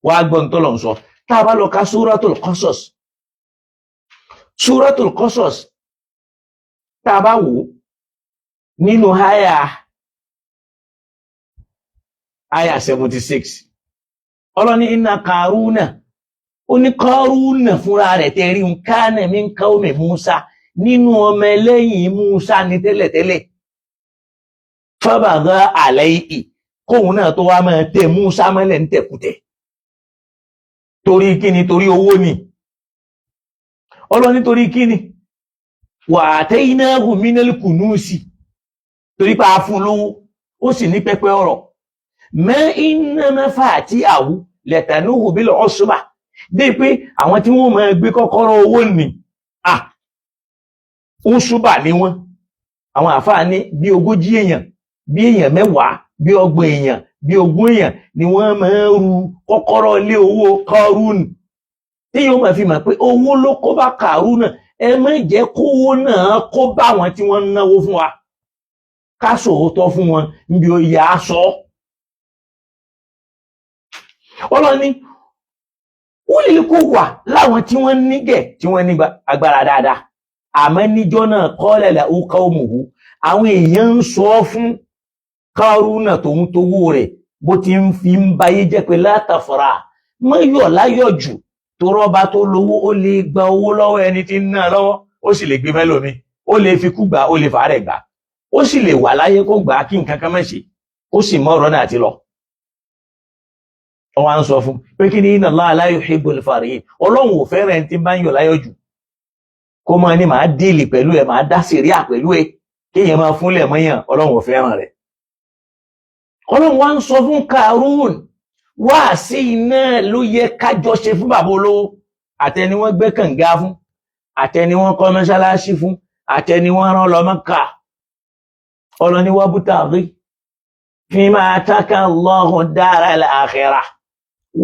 Wàá gbọ́ ní tọ́lọ̀ ń sọ. Tá a bá lọ ka Súratul Qasas, Súratul Qasas, tá a bá wò ó nínú háyà 76, Ọlọ́ni inna Karuna, ó ní Karuna fúnra rẹ̀ tẹ̀rí ń kana min qaumi Musa, nínú ọmọ ẹlẹ́yìn Musa ní tẹ́lẹ̀tẹ́lẹ̀. Fabagha alayhi, kóun náà tó wá máa tẹ Musa mọ́lẹ̀ ń tẹ̀kùtẹ̀. Torí kíni? Torí owó ni. Ọlọ́ni torí kíni? Wa atainahu minal kunusi, torí pa fún lówó, ó sì ní pẹpẹ ọ̀rọ̀. Ma inna mafatihahu latanuhu bil usba, dé pé àwọn tí wọ́n máa gbé kọ́kọ́rọ́ owó ní à ń ṣúbà ní wọ́n. Àwọn àfáà ní bí 40 èèyàn, bí èèyàn 10, bí 30 èèyàn, bí 20 èèyàn ni wọ́n máa ń ru kọ́kọ́rọ́ ilé owó Kárúnù, tí yóò máa fi mọ̀ pé owó ló kó bá Kárúnù. Ẹ má jẹ́ kówó náà kó bá wọn tí wọ́n ń náwó fún wa. Ká sòótọ́ fún wọn níbi oyè aṣọ. Ọlọ́ni ó lè kó wà láwọn tí wọ́n nígẹ̀, tí wọ́n ní agbára dáadáa. Àmọ́ níjọ́ náà kọ́lẹ̀ ó ká òmùhù, àwọn èèyàn ń sọ fún Kárúnà tòun tówó rẹ̀ bó ti ń fi ń bayé jẹ́ pé látàfàrà mọ́yọ̀ láyọ̀ jù, tó rọ́ba tó lówó, ó lè gba owó lọ́wọ́ ẹni tí ń ná lọ́wọ́, ó sì lè gbé mẹ́lòmí, ó lè fi kú gbà, ó lè fàárẹ̀ gbà, ó sì lè wà láyé kó gbà á kí nǹkan kan má ṣe, ó sì mọ́ ọ̀rọ̀ náà ti lọ. Wọ́n wá ń sọ fún pé kí ni? Inna Allaha la yuhibbul farihin, Ọlọ́run ò fẹ́ràn ẹni tí bá ń yọ̀ láyọ̀ jù, kó máa ní màá deal pẹ̀lú ẹ̀, màá dá sẹ̀ríà pẹ̀lú ẹ̀, kéèyàn máa fúnlẹ̀ mọ́yàn. Ọlọ́run ò fẹ́ràn rẹ̀. Ọlọ́run wá ń sọ fún Karun, wá sí iná ló yẹ kájọ ṣe fún bàbá olówó, àtẹni wọ́n gbé kànga fún, àtẹni wọ́n kọ́ mọ́ṣáláṣí fún, àtẹni wọ́n rán lọ Mẹ́kà. Ọlọ́ni wabtaghi fima ataka Allahu daral akhirah.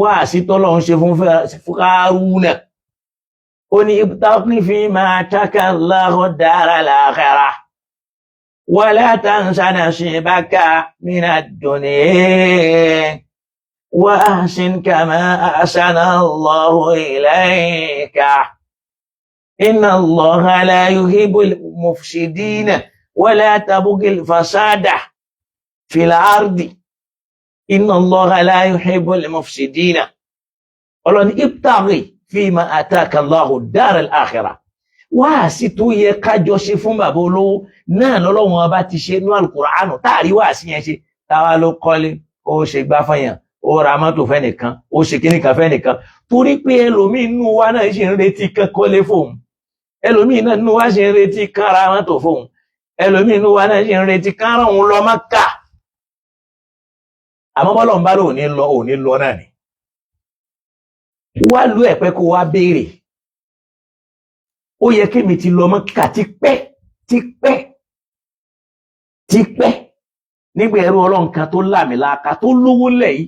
Wá sí tọ́lọ́run ṣe fún Kárúnà, ó ní ibtaghi fima ataka Allahu daral akhirah wala tansa nasibaka minad dunya wa ahsin kama ahsana Allahu ilayka inna Allaha la yuhibbul mufsidina wala tabghil fasada fil ardi inna Allaha la yuhibbul mufsidina. Ọlọ́ni ibtaghi fima ataka Allahu daral akhirah. Wáàsí tó yẹ kájọ ṣe fún bàbá olówó náà lọ́lọ́wọ́n ọba ti ṣe ní Alukùránù. Táàrí wáàsí yẹn ṣe, táwa ló kọ́lé, ó ṣe gbá fẹ́yàn, ó ra mọ́tò fẹ́nìkan, ó ṣe kíní kan fẹ́nìkan, torí pé ẹlòmíín nínú wa náà ṣì ń retí kan kọ́lé fóun, ẹlòmíín náà nínú wa ṣì ń retí kan ra mọ́tò fóun, ẹlòmíín nínú wa náà ṣì ń retí kan rán òun lọ Mákà. Àmọ́ bọ́lọ̀ ń bá lò ní lọ, òní lọ náà ni. Wá lú ẹ̀pẹ́ kó wá béèrè. Ó yẹ kémi ti lọ Mọ́kà tipẹ́ tipẹ́ tipẹ́. Nígbà ẹrú Ọlọ́run kan tó láàmìlaaka tó lówó lẹ̀ yìí,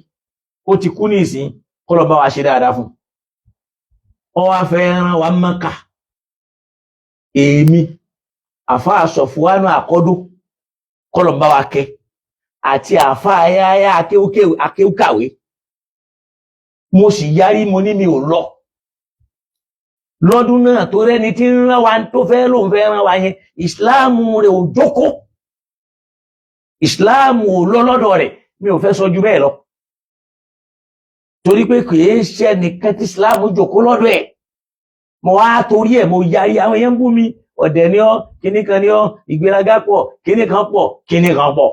ó ti kú ní ìsín, kó lọ bá wa ṣe dáadáa fún ọ, wá fẹ́ rán wa Mọ́kà. Èmi, àfáà Sọ̀fúwánú àkọ́dún, kọ́ lọ bá wa kẹ́, àti àfáà ayáyá akéwúkàwé, mo sì yarí, mo ní mi ò lọ lọ́dún náà, tó rẹ́ni tí ń rán wa, tó fẹ́ lóun fẹ́ rán wa yẹn, ìsìláàmù rẹ̀ ò jókòó, ìsìláàmù ò lọ lọ́dọ̀ rẹ̀. Mi ò fẹ́ sọ ju bẹ́ẹ̀ lọ, torí pé kìí ṣe nìkan tí ìsìláàmù jókòó lọ́dọ̀ ẹ̀. Mo wá torí ẹ̀ mo yarí. Àwọn èèyàn ń bú mi, ọ̀dẹ̀ ni ọ́, kíní kan ni ọ́, ìgbéraga pọ̀, kíní kan pọ̀, kíní kan pọ̀.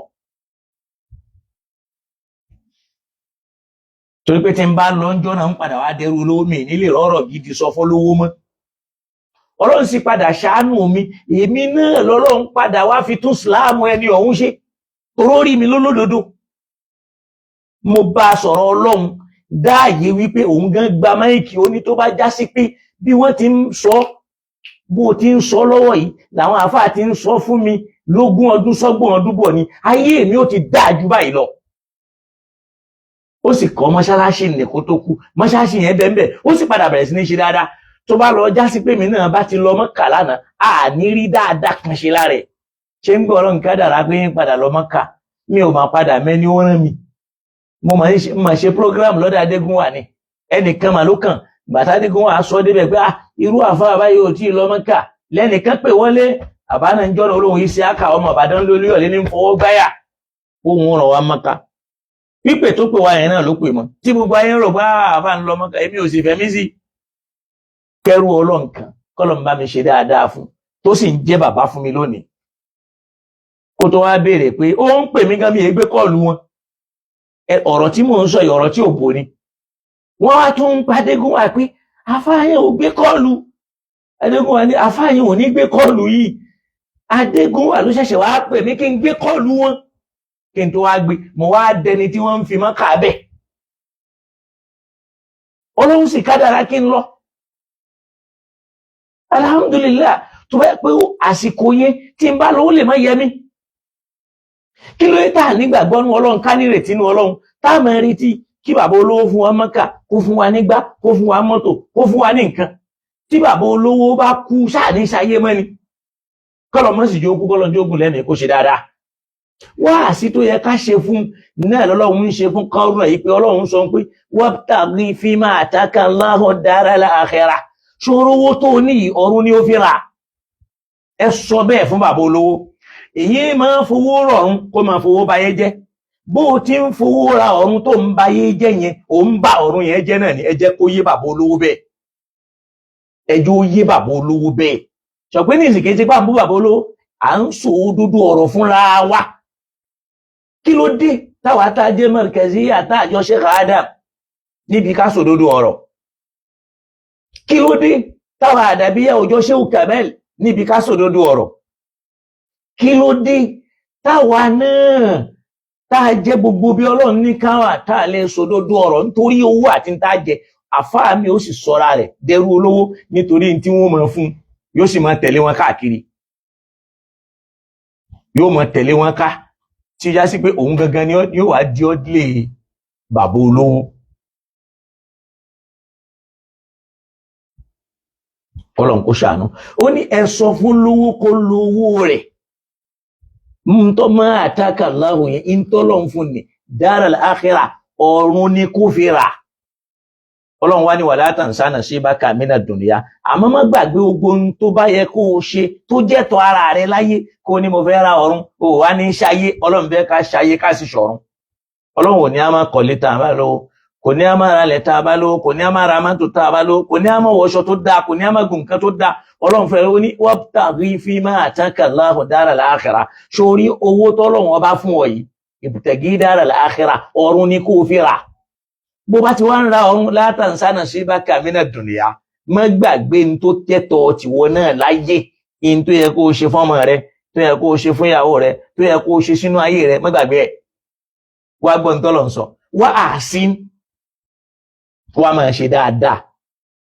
Torí pé tí n bá lọ ń jọ́nà ń padà wá dẹrù olówó, mi nílé rọ́rọ̀ gidi sọ fọ́lówó mọ́. Ọlọ́run sì padà ṣàánú mi, èmi náà lọ́lọ́run padà wá fi tún síláàmù ẹni ọ̀hún ṣe, torórí mi lólódodo. Mo bá a sọ̀rọ̀ Ọlọ́run dáàyè wípé òun gan gba máìkì, ó ní tó bá já sí pé bí wọ́n ti ń sọ, bó ti ń sọ lọ́wọ́ yìí làwọn àáfàá ti ń sọ fún mi Lógún ọdún sọ́gbọ̀n ọdún bọ̀ ni ayé mi ó ti dáa ju báyìí lọ. Ó sì kọ́ mọ́ṣáláṣí ní kó tó kú. Mọ́ṣáláṣí yẹn bẹ́ẹ̀, ó sì padà bẹ̀rẹ̀ sí ní ṣe dáadáa. Tó bá lọ já sí pé mi náà bá ti lọ Mọ́kà lánàá, àní rí dáadáa kan ṣe lára ẹ̀. Ṣé ń gbọ́ Ọlọ́run kádàrá pé ń padà lọ Mọ́kà, mi ò máa padà mẹ́ni ó rán mi. Mo máa ṣe program lọ́dọ̀ Adégúnwà ni, ẹnìkan mà ló kàn gbàtà Adégúnwà sọ débẹ̀ pé ah, irú àfáà báyìí ò tí ì lọ Mọ́kà. Lẹ́nìkan pè wọlé, àbá náà ń jọ́nà olóhùn Isiaka ọmọ Ìbàdàn lórí ọ̀lẹ́ ní fọwọ́ gbáyà ohun ràn wá Mọ́kà. Pípè tó pè wá yẹn náà ló pè mọ́ tí gbogbo ayé ń rò pé àfáà ń lọ Mọ́kà. Èmi ò sì fẹ́ mí sí kẹrù ọlọ́nkan kọ́lọ̀ ń bá mi ṣe dáadáa fún, tó sì ń jẹ́ bàbá fún mi lónìí, kó tó wá béèrè pé ó ń pè mí gan, mi èé gbé call wọn. Ọ̀rọ̀ tí mò ń sọ yìí, ọ̀rọ̀ tí ò bò ni. Wọ́n wá tún ń padégún wá pé àfáà yẹn ò gbé call. Adégún wá ní àfáà yẹn ò ní gbé call yìí. Adégún wà ló ṣẹ̀ṣẹ̀ wá pè mí kí n gbé call wọn. Kí n tó wá gbé, mo wá dẹni tí wọ́n ń fi mọ́ káàbẹ̀. Ọlọ́run sì kádàrá kí n lọ, alhamdulillah. Tó bá pé àsìkò yẹn tí n bá lọ, ó lè má yẹ mí. Kí ló dé tá à nígbàgbọ́ nú Ọlọ́run, ká nírètí nú Ọlọ́run, tá a máa retí kí bàbá olówó fún wa Mọ́kà, kó fún wa nígbà, kó fún wa mọ́tò, kó fún wa ní nǹkan? Tí bàbá olówó bá kú, sáà ní sáyé mọ́ni. Kọ́lọ̀ mọ́ sì jókòó, kọ́lọ̀ jókòó lẹ́mìí kó ṣe dáadáa. Wáàsí tó yẹ ká ṣe fún náà lọ́lọ́run ń ṣe fún Kọ́rùnà yìí, pé Ọlọ́run sọ pé wabtaghi fima ataka Allahu daral akhirah. Ṣòro owó tó ní, ọ̀run ni ó fi rà. Ẹ sọ bẹ́ẹ̀ fún bàbá olówó. Èyí máa ń fowó rọrùn, kó máa fowó bayé jẹ́. Bó o ti ń fowó ra ọ̀run tó ń bayé jẹ́ yẹn, ò ń bá ọ̀run yẹn jẹ́ náà ni. Ẹ jẹ́ kó yé bàbá olówó bẹ́ẹ̀, ẹ jẹ́ ó yé bàbá olówó bẹ́ẹ̀. Sọ pé ní ìsìnkè tí pàǹbù bàbá olówó, à ń sọ òdodo ọ̀rọ̀ fúnra wa. Kí ló dé táwa tá a jẹ́ Markazi àtàjọ Sheikh Adam níbi ká sòdodo ọ̀rọ̀? Kí ló dé táwa àdàbíyà òjò Sheikh Kamal níbi ká sòdodo ọ̀rọ̀? Kí ló dé táwa náà tá a jẹ́ gbogbo bí Ọlọ́run ní káwà tá a lè sòdodo ọ̀rọ̀ nítorí owó àti tá a jẹ? Àfáà mi ó sì sọra rẹ̀ dẹrú olówó nítorí tí wọ́n máa fún, yóò sì máa tẹ̀lé wọn káàkiri, yóò máa tẹ̀lé wọn ká, tí ó já sí pé òun gangan ni yóò wá di ọ́dílé bàbá olówó. Ọlọ́run kó ṣàánú. Ó ní ẹ sọ fún lówó kó lówó rẹ̀ ntọ́ máa àtàkà láhùn yẹn, ntọ́lọ́run fún ni daral akhirah, ọ̀run ni kó fi rà. Ọlọ́run wá ní wala tansa nasibaka mina dunya. Àmọ́ má gbàgbé gbogbo ohun tó bá yẹ kó o ṣe tó jẹ́ tọ́ ara rẹ láyé. Kó o ní mo fẹ́ ra ọ̀run, o wá ní ṣayé. Ọlọ́run fẹ́ ká ṣayé, ká sì ṣọ̀run. Ọlọ́run ò ní a máa kọ́lé tá a bá lówó, kò ní a máa ralẹ̀ tá a bá lówó, kò ní a máa ra mọ́tò tá a bá lówó, kò ní a máa wọṣọ tó dáa, kò ní a máa gùn nǹkan tó dáa. Ọlọ́run fẹ́ ó ní wabtaghi fima ataka Allahu daral akhirah. Sórí owó tọ́lọ́run ọba fún ọ yìí, ibtaghi daral akhirah, ọ̀run ni kó o fi rà. Bó bá ti wá ń ra ọ̀run, la tansa nasibaka mina dunya, má gbàgbé ní tó tẹ́tọ̀ tìwọ náà láyé, ní tó yẹ kó o ṣe fọ́mọ rẹ, tó yẹ kó o ṣe fún ìyàwó rẹ, tó yẹ kó o ṣe sínú ayé rẹ, má gbàgbé ẹ̀. Wá gbọ́ ní tọ́lọ̀ ń sọ. Wá àsín, wá máa ṣe dáadáa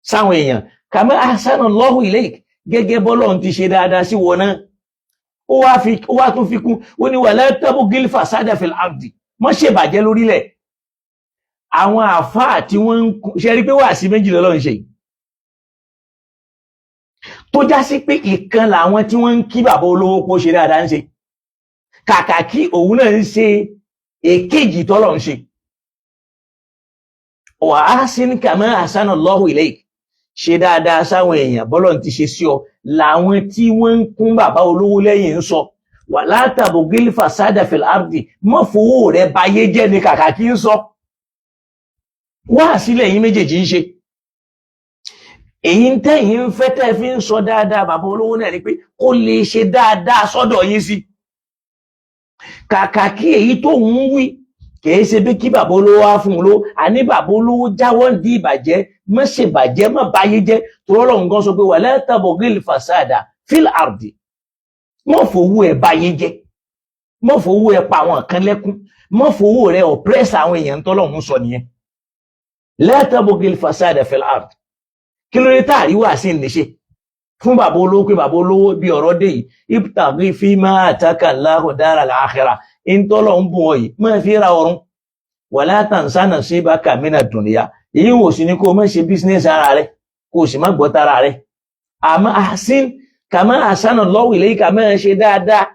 sáwọn èèyàn, kama ahsana Allahu ilayk, gẹ́gẹ́ bọ́lọ́run ti ṣe dáadáa sí wọn náà. Ó wá tún fi kún, ó ní wala tabghil fasada fil ardi, má ṣe bàjẹ́ lórílẹ̀. Àwọn àfáà tí wọ́n ń ṣe rí pé wà sí méjì lọ́lọ́run ṣe yìí, tó já sí pé ìkan làwọn tí wọ́n ń kí bàbá olówó kó ṣe dáadáa ń ṣe, kàkà kí òun náà ń ṣe èkejì tọ́lọ̀ ń ṣe. Wa ahsin kama ahsana Allahu ilayk, ṣe dáadáa sáwọn èèyàn bọ́lọ̀ ti ṣe sí ọ, làwọn tí wọ́n ń kún bàbá olówó lẹ́yìn ń sọ. Wala tabghil fasada fil ardi, mọ́ fowó rẹ̀ bayé jẹ́ ní kàkà kí ń sọ. Wá sílẹ̀ yín méjèèjì ń ṣe èyí ń tẹ́yìn ń fẹ́ tẹ́ fi ń sọ dáadáa bàbá olówó náà ni pé kó lè ṣe dáadáa sọ́dọ̀ yín sí. Kàkà kí èyí tó ń wí kìí ṣe bí kí bàbá olówó wá fún un ló àní bàbá olówó jáwọ́ ń di ìbàjẹ́, má ṣe bàjẹ́, má báyé jẹ́. Tòrọ́lọ́ nǹkan sọ pé wala tabghil fasada fil ardi, má fowó ẹ̀ báyé jẹ́, má fowó ẹ̀ pa àwọn kan lẹ́kún, má fowó rẹ̀ oppress àwọn èèyàn. Tọ́lọ́hún sọ nìyẹn, la tabghil fasada fil ardi. Kí ló dé táàrí wà sí níṣe? Fún bàbá olówó pé bàbá olówó bí ọ̀rọ̀ dé yìí, ibtaghi fima ataka Allahu dara al-akhirah, ìtọ́lọ̀ ń bùn ọ yìí máa fi ra ọ̀run, wala tansa nasibaka mina dunya. Èyí wò sí ni kó o má ṣe business ara rẹ, kó o sì má gbọ́ tara rẹ. Àmọ́ ahsin kama ahsana Allahu ilayka, máa ṣe dáadáa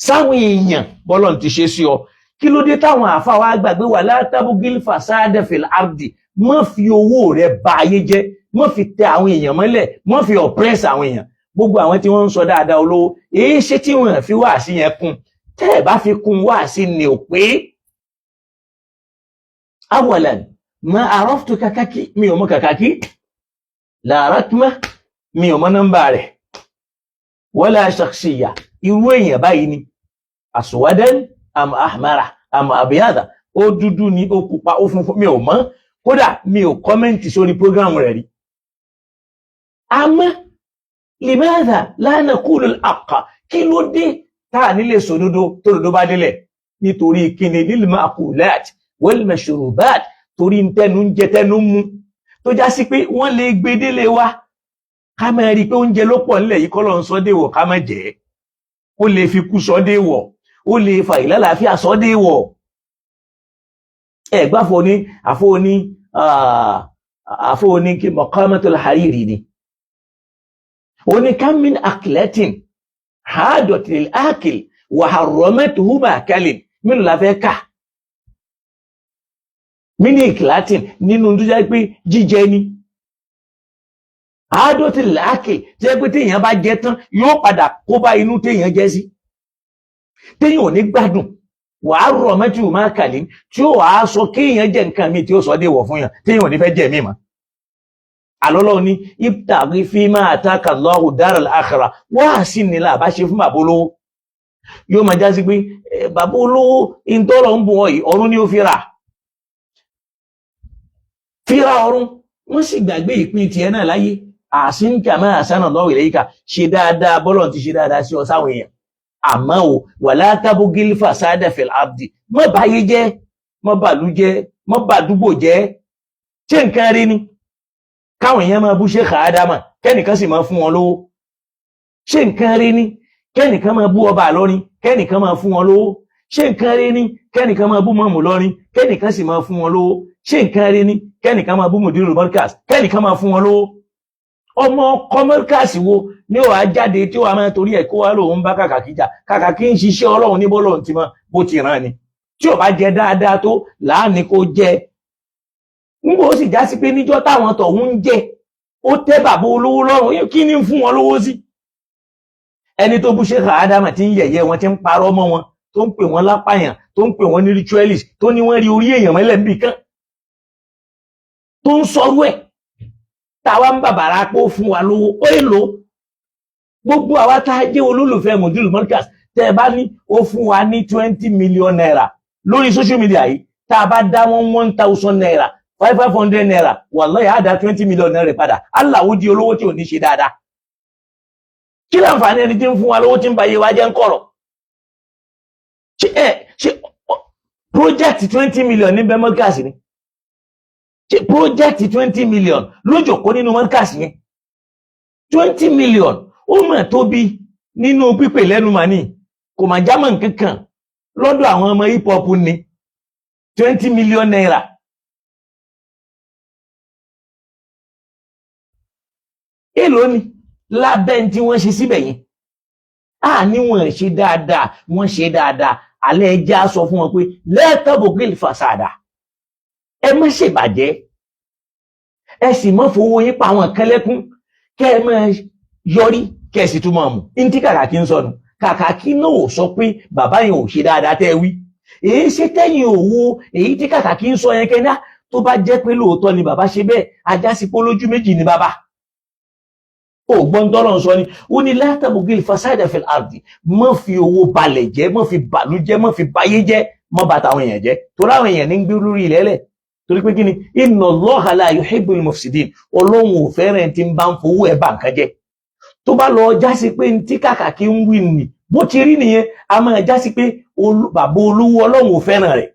sáwọn èèyàn bọ́lọ̀ ti ṣe sí ọ. Kí ló dé táwọn àfa wa gbàgbé wala tabghil fasada fil ardi? Má fi owó rẹ bà ayé jẹ́, má fi tẹ àwọn èèyàn mọ́lẹ̀, má fi oppress àwọn èèyàn. Gbogbo àwọn tí wọ́n ń sọ dáadáa olówó, èyí ṣe tí wọ́n fi wáàsí yẹn kún? Tẹ́ ẹ̀ bá fi kún, wáàsí ni ò pé. Awalan ma araftu Kakaki, mi ò mọ Kakaki, la rakma, mi ò mọ nọ́mbà rẹ̀, wala shakhsiya. Irú èèyàn báyìí ni aswadan am ahmara am abiyada, ó dúdú ni, ó pupa, ó funfun, mi ò mọ̀. Kódà mi ò comment sórí program rẹ̀ rí. Àmọ́ limadha la naqulu al-haqqa? Kí ló dé tá à nílé sòdodo tó dodo bá délẹ̀? Nítorí kíni? Lil ma'kulat wal mashrubat, torí tẹnu ń jẹ, tẹnu ń mu, tó já sí pé wọ́n lè gbé délé wa, ká máa rí i pé oúnjẹ ló pọ̀ nílẹ̀ yìí, kọ́ ló ń sọ déwọ̀, ká má jẹ́. Ó lè fi kú sọ déwọ̀, ó lè fa ìlàlàáfíà sọ déwọ̀. Ẹ gbáfọ ní àfọ ní àfọ ní kí Maqamatul Hariri ni ó ní kam min aklatin hadat lil akil wa harramatuhu ma'kalin. Mélòó la fẹ́ kà mini iklatin nínú tó jẹ́ pé jíjẹ ni hadat lil akil, tó jẹ́ pé téèyàn bá jẹ tán, yóò padà kó bá inú téèyàn jẹ sí, téèyàn ò ní gbádùn, wàá rọ̀ mẹ́tì máa kàlí, tí ó wàá sọ kéèyàn jẹ nǹkan mi, tí ó sọ dé wọ̀ fún yàn, téèyàn ò ní fẹ́ jẹ mí mọ́. Àlọ́lọ́ ní ibtaghi fima ataka Allahu daral akhirah. Wá sí ni là bá ṣe fún bàbá olówó, yóò máa já sí pé bàbá olówó, ìtọ́lọ̀ ń bùn ọ yìí, ọ̀run ni ó fi rà, fi ra ọ̀run. Wọ́n sì gbàgbé ìpín tiẹ̀ náà láyé. Ahsin kama ahsana Allahu ilayka, ṣe dáadáa bọ́lọ̀ ti ṣe dáadáa sí ọ sáwọn èèyàn. Àmọ́ o, wala tabghil fasada fil ardi, mọ́ báyé jẹ́, mọ́ bàlú jẹ́, mọ́ bàdúgbò jẹ́. Ṣé nǹkan rí ni káwọn èèyàn máa bú Sheikh Ádámà, kẹ́nìkan sì máa fún wọn lówó? Ṣé nǹkan rí ni kẹ́nìkan máa bú ọba Ìlọrin, kẹ́nìkan máa fún wọn lówó? Ṣé nǹkan rí ni kẹ́nìkan máa bú mọ́mù lọ́rin, kẹ́nìkan sì máa fún wọn lówó? Ṣé nǹkan rí ni kẹ́nìkan máa bú mùdírù Markaz, kẹ́nìkan máa fún wọn lówó? Ọmọ kọmọkàsì wo ní wàá jáde tí wàá máa torí ẹ̀ kó wá lòun bá Kàkàkí jà? Kàkàkí ń ṣiṣẹ́ Ọlọ́run ní bọ́lọ́run ti mọ bó ti ràn ni. Tí ò bá jẹ dáadáa tó láàánú kó jẹ ń bó sì já sí pé níjọ́ táwọn tọ̀hún ń jẹ, ó tẹ́ bàbá olówó lọ́rùn. Kí ni ń fún wọn lówó sí? Ẹni tó bú Sheikh Ádámà, tí ń yẹ̀yẹ́ wọn, tí ń parọ́ mọ́ wọn, tó ń pè wọ́n lápàyàn, tó ń pè wọ́n ní ritualist, tó ní wọ́n rí orí èèyàn mọ́lẹ̀ níbì kan, tó ń sọrú ẹ̀, táwa ń bàbàrà pé ó fún wa lówó, ó èlò gbogbo àwa tá a jẹ́ olólùfẹ́ Mudirul Markaz. Tẹ́ ẹ bá ní ó fún wa ní ₦20 million lórí social media yìí, tá a bá dá wọn ₦1,000, five five hundred naira, wallahi, á dá ₦20 million padà. Aláwo di olówó tí ò ní ṣe dáadáa. Kí láǹfààní ẹni tí ń fún wa lówó tí ń ba iye wa jẹ́ ń kọ̀rọ̀? Ṣé ẹ ṣe project 20 million ní bẹ́ẹ̀ Markaz ni? Ṣe project 20 million lójòkó nínú Markaz yẹn? 20 million, ó mà tóbi nínú pípè lẹ́nu màní, kò mà jámọ́ nǹkan kan lọ́dọ̀ àwọn ọmọ hip hop ní ₦20 million. Èló ni lábẹ́ tí wọ́n ṣe síbẹ̀ yẹn? A ní wọ́n ṣe dáadáa, wọ́n ṣe dáadáa. Alẹ́ ẹjẹ́ á sọ fún wọn pé lẹ́tọ̀bùkìlì fàṣàdà, ẹ má ṣèbàjẹ́, ẹ sì má fowó yín pa àwọn kan lẹ́kún, kẹ́ ẹ má yọrí, kẹ́ ẹ sì tún máa mú ní tí Kàkàkí ń sọnù. Kàkàkí náà ò sọ pé bàbá yẹn ò ṣe dáadáa tẹ́ ẹ wí. Èyí ṣe tẹ́yìn òwò èyí tí Kàkàkí ń sọ yẹn kẹ́ńdá, tó bá jẹ́ pé lóòótọ́ ni bàbá ṣe bẹ́ẹ̀, ajá sí pé lójú méjì ni bàbá ògbọ́n tọ́lọ̀ ń sọ ni. Ó ní látàbùgìlì fasada fil ardi, má fi owó balẹ̀ jẹ́, má fi bàlú jẹ́, má fi bayé jẹ́, má bà tàwọn èèyàn jẹ́, torí àwọn èèyàn ní ń gbé lórí ilẹ̀ lẹ̀. Torí pé kí ni? Inna Allaha la yuhibbul mufsidin. Ọlọ́run ò fẹ́ràn tí ń bá ń fowó ẹ̀ bà nǹkan jẹ́. Tó bá lọ jásí pé tí Kàkàkí ń wí nì bó ti rí nìyẹn, a máa jásí pé bàbá olówó, Ọlọ́run ò fẹ́ràn rẹ̀.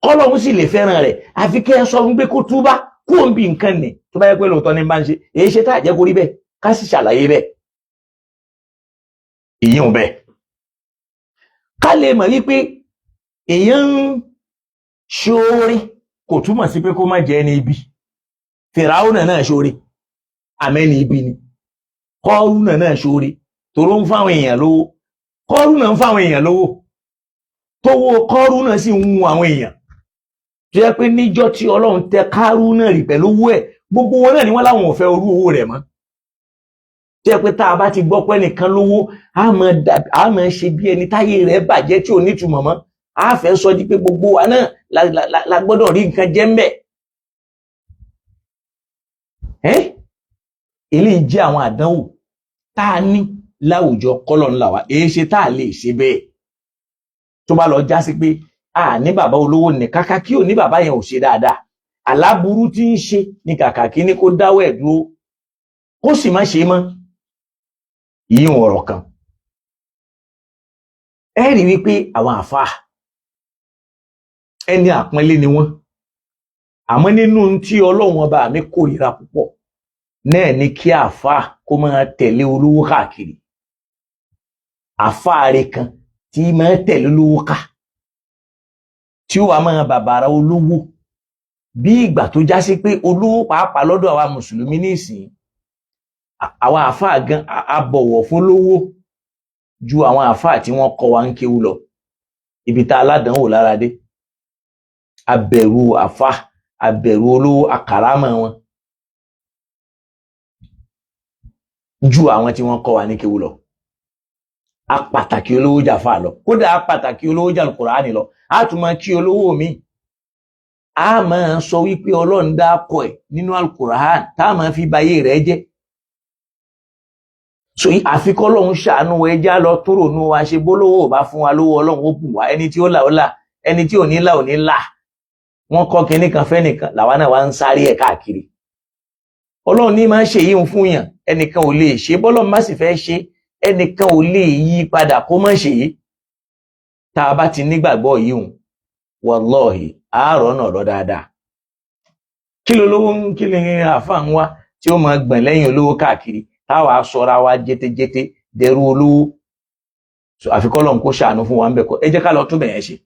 Kọ́lọ́run sì lè fẹ́ràn rẹ̀, àfi kẹ́ ẹ sọ fún pé kó túbá. Kú òun bí nǹkan nì tó bá yẹ pé lóòótọ́ ní bá ń ṣe èyí ṣe tá a jẹ́ kó rí bẹ́ẹ̀, ká sì ṣàlàyé bẹ́ẹ̀. Ìyẹn ò bẹ́ẹ̀, ká lè mọ̀ wípé èèyàn ń ṣoore kò túmọ̀ sí pé kó má jẹ́ ẹni ibi. Fìràwọ̀nà náà ṣoore, àmẹ́ni ibi ni. Kọ́rùnà náà ṣoore, tòró ń fáwọn èèyàn lówó. Kọ́rùnà ń fáwọn èèyàn lówó, tówó kọ́rùnà sì ń wù àwọn èèyàn, tó yẹ pé níjọ́ tí Ọlọ́run tẹ kárúnà rì pẹ̀lú owó ẹ̀, gbogbo wọn náà ni wọ́n láwọn ò fẹ́ orú owó rẹ̀ mọ́. Tó yẹ pé tá a bá ti gbọ́ pé nìkan lówó, a máa ṣe bí ẹni táyé rẹ̀ bàjẹ́ tí ò nítumọ̀ mọ́. A fẹ́ sọ di pé gbogbo wa náà la gbọ́dọ̀ rí nǹkan jẹ́ ńbẹ̀. Ẹ́ eléyìí jẹ́ àwọn àdánwò tá a ní láwùjọ. Kọ́lọ̀ ńlá wa, èyí ṣe tá a lè ṣe bẹ́ẹ̀ tó bá lọ já sí pé a ní bàbá olówó ní kàkà kí ò ní bàbá yẹn ò ṣe dáadáa, aláburú tí ń ṣe ní kàkà kí ní kó dáwọ́ ẹ̀ dúró, kó sì má ṣe mọ́. Yíyún ọ̀rọ̀ kan, ẹ rí wípé àwọn àfáà, ẹni àpọ́nlé ni wọ́n, àmọ́ nínú tí Ọlọ́run ọba mi kórìíra púpọ̀ náà ni kí àáfàá kó máa tẹ̀lé olówó káàkiri. Àáfàá rẹ̀ kan tí máa tẹ̀lé olówó ká, tí ó wàá máa bàbàrà olówó, bí ìgbà tó já sí pé olówó pàápàá lọ́dọ̀ àwa mùsùlùmí nísìnyí, àwa àáfàá gan a bọ̀wọ̀ fún olówó ju àwọn àáfàá tí wọ́n kọ́ wa ń kéwú lọ. Ibi tá aládàánwò lára dé, abẹ̀rù àáfàá, abẹ̀rù olówó, àkàràmọ̀ wọn ju àwọn tí wọ́n kọ́ wa ní kéwú lọ. A pàtàkì olówó jà fà lọ, kódà a pàtàkì olówó jà Kùránì lọ. A tún máa kí olówó mi, a máa sọ wípé Ọlọ́run dákọ̀ ẹ̀ nínú Al-Kùránì, tá a máa fi bayé rẹ̀ jẹ́. So àfikọ́ Ọlọ́run ṣàánú ẹja lọ tó rònú wa ṣe. Bólówó ò bá fún wa lówó, Ọlọ́run ó bùn wá. Ẹni tí ó là ó là, ẹni tí ò ní là ò ní là. Wọ́n kọ́ kinní kan fẹ́nìkan, làwa náà wá ń sáré ẹ̀ káàkiri. Ọlọ́run ní máa ń ṣe yíhun fún yàn, ẹnìkan ò lè ṣe. Bọ́lọ́run má sì fẹ́ ṣe, ẹnìkan ò lè yí padà kó má ṣe é. Tá a bá ti nígbàgbọ́ yíhun, wàlọ́ọ̀hì, àárọ̀ náà lọ dáadáa. Kí ló lówó ń kí ni àáfàá ń wá tí ó máa gbọ̀n lẹ́yìn olówó káàkiri, táwa sọra wa jẹtẹjẹtẹ dẹrú olówó? Àfikọ́ Ọlọ́run kó ṣàánú fún wa ń bẹ̀ kọ́. Ẹ jẹ́ ká lọ tún bẹ̀yẹn ṣe,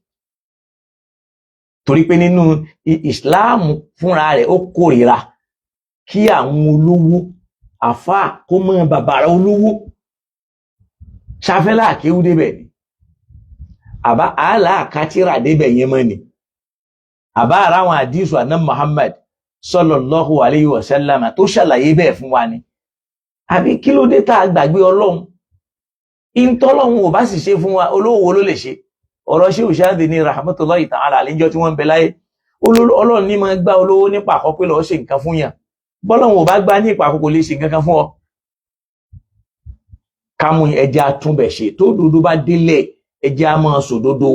torí pé nínú ìsìláàmù fúnra rẹ̀, ó kórìíra kí àwọn olówó, àfáà kó mọ́ bàbàrà olówó. Ṣàfẹ́lá àkéwú débẹ̀ ni, àbá àálà àkátírà débẹ̀ yẹn mọ́ ni, àbá ara àwọn àdìsù àná Muhammad sallallahu alayhi wa sallam tó ṣàlàyé bẹ́ẹ̀ fún wa ni, àbí kí ló dé tá a gbàgbé Ọlọ́run? Ìntọ́lọ́run ò bá sì ṣe fún wa, olówó wo ló lè ṣe? Ọ̀rọ̀ ṣé òṣàdì ní rahmatullahi ta'ala àlejò tí wọ́n ń bẹ láyé, Ọlọ́run ní máa gbá olówó nípa àkọ́pẹ́ lọ́ọ́ ṣe nǹkan fún yàn. Bọ́lọ́run ò bá gbá ní ìpàkọ́, kò lè ṣe nǹkan kan fún ọ. Kámú ẹja túnbẹ̀ ṣe. Tó dodo bá délẹ̀, ẹja máa sòdodo.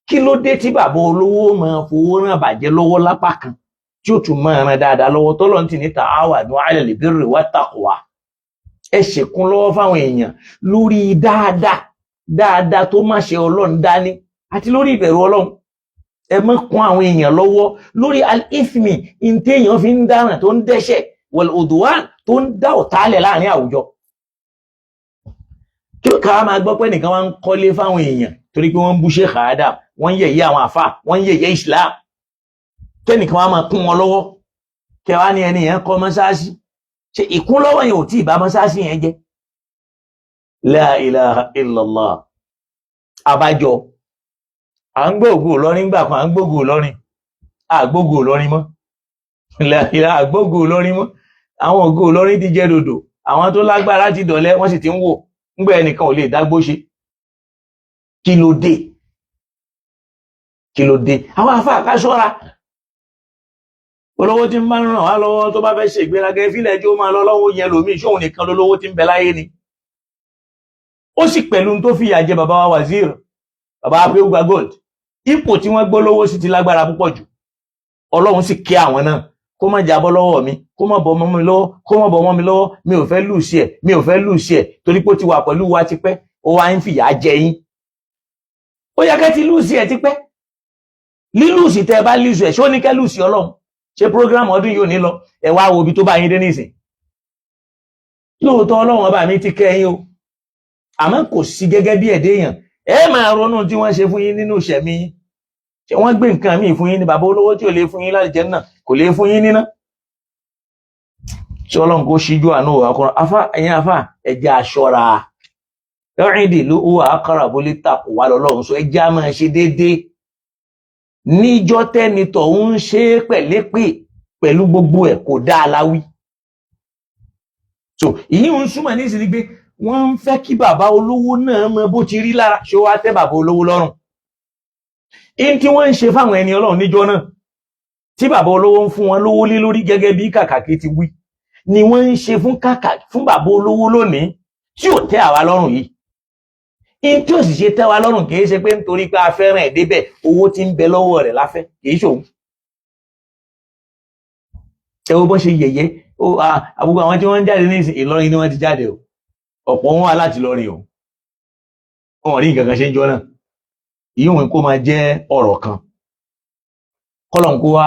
Kí ló dé tí bàbá olówó máa fowó ràn bàjẹ́ lọ́wọ́ lápá kan, tí ó tún máa ràn dáadáa lọ́wọ́? Tọ́lọ́run ti ní ta'awanu 'ala al-birri wat-taqwa, ẹ ṣèkún lọ́wọ́ fáwọn èèyàn lórí dáadáa, dáadáa tó má ṣe Ọlọ́run dání àti lórí ìbẹ̀rù Ọlọ́run. Ẹ má kún àwọn èèyàn lọ́wọ́ lórí al-ithmi, ìntẹ́yàn fi ń dáràn, tó ń dẹ́ṣẹ̀, wal-udwan, tó ń dá ọ̀tálẹ̀ láàrin àwùjọ. Kí ló ká máa gbọ́ pé nìkan wá ń kọ́lé fáwọn èèyàn torí pé wọ́n ń bú Sheikh Adam, wọ́n ń yẹ̀yẹ́ àwọn àfà, wọ́n ń yẹ̀yẹ́ Islam, kẹ́nìkan wá máa kún wọn lọ́wọ́, kẹwàá ní ẹni yẹn kọ́ mọ́sáàsì? Ṣe ìkúnlọ́wọ́ yẹn ò tí ì bá mọ́sáàsì yẹn jẹ́? La ilaha illallah. Àbájọ à ń gbóògùn Ìlọrin gbà kan, à ń gbóògùn Ìlọrin, àgbóògùn Ìlọrin mọ́, àgbóògùn Ìlọrin mọ́. Àwọn ògo Ìlọrin ti jẹ́ dòdò, àwọn tó lágbára ti dọ̀lẹ́, wọ́n sì ti ń wò ńgbà ẹnìkan ò lè dágbó ṣe. Kí ló dé? Kí ló dé? Àwọn afá, ká ṣọ́ra. Olówó tí ń bá ń ràn wá lọ́wọ́, tó bá fẹ́ ṣe ìgbéraga, ìfilẹ̀ ẹjọ́ máa lọ lọ́wọ́ yẹn lòmí. Ṣóun nìkan lólówó tí ń bẹ láyé ni? Ó sì pẹ̀lú tó fìyà jẹ bàbá wa wazir, bàbá wa pé ó gba gold, ipò tí wọ́n gbọ́ lówó sí ti lágbára púpọ̀ jù. Ọlọ́run sì kí àwọn náà, kó má jábọ́ lọ́wọ́ mi, kó má bọ́ ọmọ mi lọ́wọ́, kó má bọ́ ọmọ mi lọ́wọ́. Mi ò fẹ́ lù sí ẹ̀, mi ò fẹ́ lù sí ẹ̀, torí pé ó ti wà pẹ̀lú wa tipẹ́, ó wá ń fìyà jẹ yín. Ó yẹ kẹ́ ti lù sí ẹ̀ tipẹ́. Lílùsì tẹ́ ẹ bá lùsì ẹ̀, ṣó ní kẹ́ lù sí Ọlọ́run? Ṣé program ọdún yìí ò ní lọ? Ẹ wá wo ibi tó bá yín dé nísìn. Lóòótọ́ Ọlọ́run ọba mi ti kẹ́ yín o, àmọ́ kò sí gẹ́gẹ́ bí ẹ̀dẹ́ èèyàn. Ẹ máa ronú tí wọ́n ṣe fún yín nínú ìṣẹ̀mí yín. Ṣé wọ́n gbé nǹkan míì fún yín ní bàbá olówó tí ò lè fún yín láti jẹ náà kò lè fún yín níná? Ṣé Ọlọ́run kò ṣíjú àánú wà kọ́ra afá? Ẹ̀yin afá, ẹ jẹ́ aṣọ́ra. Ẹ̀rìndì ló wà ákàrà bó lè takò wá lọ́lọ́run sọ. Ẹ jẹ́ á máa ṣe déédéé níjọ́ tẹ́ni tọ̀hún ń ṣe é pẹ̀lẹ́pẹ̀ pẹ̀lú gbogbo ẹ̀ kò dáa láwí. So ìyí ń súnmọ́ ní ìsinmi pé wọ́n ń fẹ́ kí bàbá olówó náà mọ bó ti rí lára. Ṣé wàá tẹ́ bàbá olówó lọ́rùn? In tí wọ́n ń ṣe fáwọn ẹni Ọlọ́run níjọ́ náà tí bàbá olówó ń fún wọn lówó lé lórí, gẹ́gẹ́ bí kàkàkí ti wí, ni wọ́n ń ṣe fún kàkà fún bàbá olówó lónìí tí ò tẹ́ àwa lọ́rùn yìí. In tí ò sì ṣe tẹ́ wa lọ́rùn, kì í ṣe pé nítorí pé a fẹ́ràn ẹ̀ débẹ̀, owó tí ń bẹ lọ́wọ́ rẹ̀ láfẹ́, kì í ṣòun. Ẹ wo bọ́n ṣe yẹ̀yẹ́ àbúkọ àwọn tí wọ́n ń jáde ní ìsìn. Ìlọrin ni wọ́n ti jáde o, ọ̀pọ̀ wọn wá láti Ìlọrin o. Wọn ò rí nǹkan kan ṣe ń jọ náà. Ìyóhun kó máa jẹ́ ọ̀rọ̀ kan kọ́lọ̀n kó wá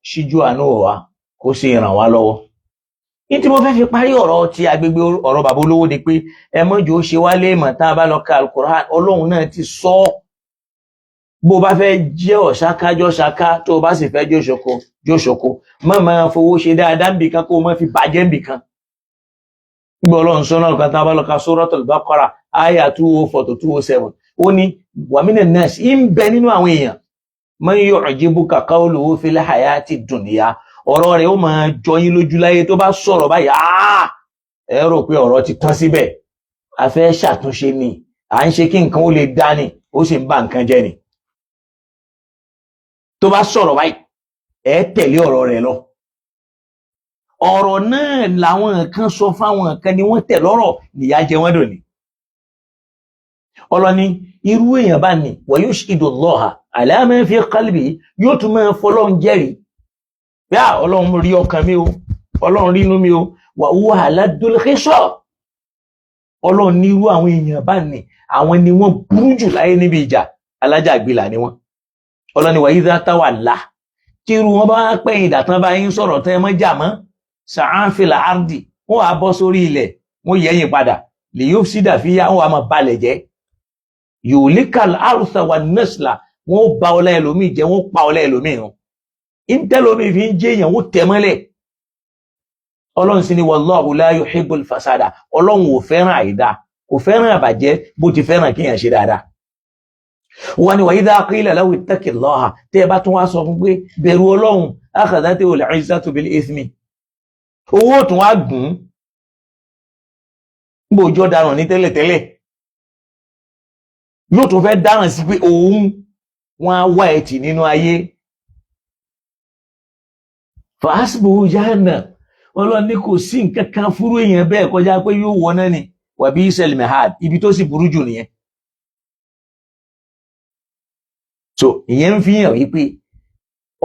ṣíjú àánú wa, kó sì ràn wá lọ́wọ́. Ní tí mo fẹ́ fi parí ọ̀rọ̀ ti agbègbè ọ̀rọ̀ bàbá olówó ni pé ẹ mọ́jọ́ ó ṣe wá léèmọ̀. Tá a bá lọ ka Alukur'an, Ọlọ́run náà ti sọ ọ́. Bó o bá fẹ́ jẹ́ ọ̀ṣáká jọ́ṣáká, tó o bá sì fẹ́ jóṣoko jóṣoko, má máa fowó ṣe dáadáa níbì kan, kó o má fi bàjẹ́ níbì kan. Gbọ́ Ọlọ́run sọ́nà kan, tá a bá lọ ka Suratul Baqara àyà 204 to 207, ó ní wa minan nas, ń bẹ nínú àwọn èèyàn, man yu'jibuka qawluhu fil hayati dunya, ọ̀rọ̀ rẹ̀ ó máa jọ yín lójú láyé. Tó bá sọ̀rọ̀ báyìí, ẹ rò pé ọ̀rọ̀ ti tán síbẹ̀, a fẹ́ ṣàtúnṣe ni, à ń ṣe kí nǹkan ó lè dá ni, ó sì ń ba nǹkan jẹ́ ni. Tó bá sọ̀rọ̀ báyìí, ẹ tẹ̀lé ọ̀rọ̀ rẹ̀ lọ. Ọ̀rọ̀ náà làwọn kan sọ fáwọn kan ni wọ́n tẹ̀ lọ́rọ̀, nìyà jẹ wọ́n dòní. Ọlọ́ni irú èèyàn bá ní wa yushhidu Allaha ala ma fi qalbi, yóò tún máa fọlọ́run jẹ́rìí bí a Ọlọ́run rí ọkàn mi o, Ọlọ́run rí inú mi o, wa huwa aladdul khisam. Ọlọ́run ní irú àwọn èèyàn bá ní, àwọn ni wọ́n burú jù láyé níbi ìjà, alájàgbìlà ni wọ́n. Ọlọ́ni wa idha tawalla, tí irú wọn bá pẹ́yìn ìdàtán bá yín sọ̀rọ̀ tẹ́ mọ́ jà mọ́, sa'a fil ardi, wọ́n wá bọ́ sórí ilẹ̀, wọ́n yẹ̀yìn padà, liyufsida fiha, wọ́n wá máa balẹ̀ jẹ́, yuhlikal hartha wan nasla, wọ́n ba ọlá ẹlòmíì jẹ́, wọ́n pa ọlá ẹlòmíì run, ìtẹ́lómi fi ń jẹ́ èèyàn, wọ́n tẹ̀ mọ́lẹ̀. Ọlọ́run sì ni wallahu la yuhibbul fasada, Ọlọ́run ò fẹ́ràn àìdá, kò fẹ́ràn àbàjẹ́ bó ti fẹ́ràn kéèyàn ṣe dáadáa. Wọ́n ní wa idha qila lahu ittaqillaha, tẹ́ ẹ bá tún wá sọ fún pé bẹ̀rù Ọlọ́run, akhadhatil izzatu bil ithmi, owó tún wá gùn ún gbòòjọ́ daràn ní tẹ́lẹ̀tẹ́lẹ̀, yóò tún fẹ́ dáràn sí pé òun wọn á wá ẹtì nínú ayé. Fàásìbò jahannam, Ọlọ́run ní kò sí nǹkan kan fúrú èèyàn bẹ́ẹ̀ kọjá pé yóò wọ náà ni, wa bi'sal mihad, ibi tó sì burú jù nìyẹn. So ìyẹn ń fi hàn wípé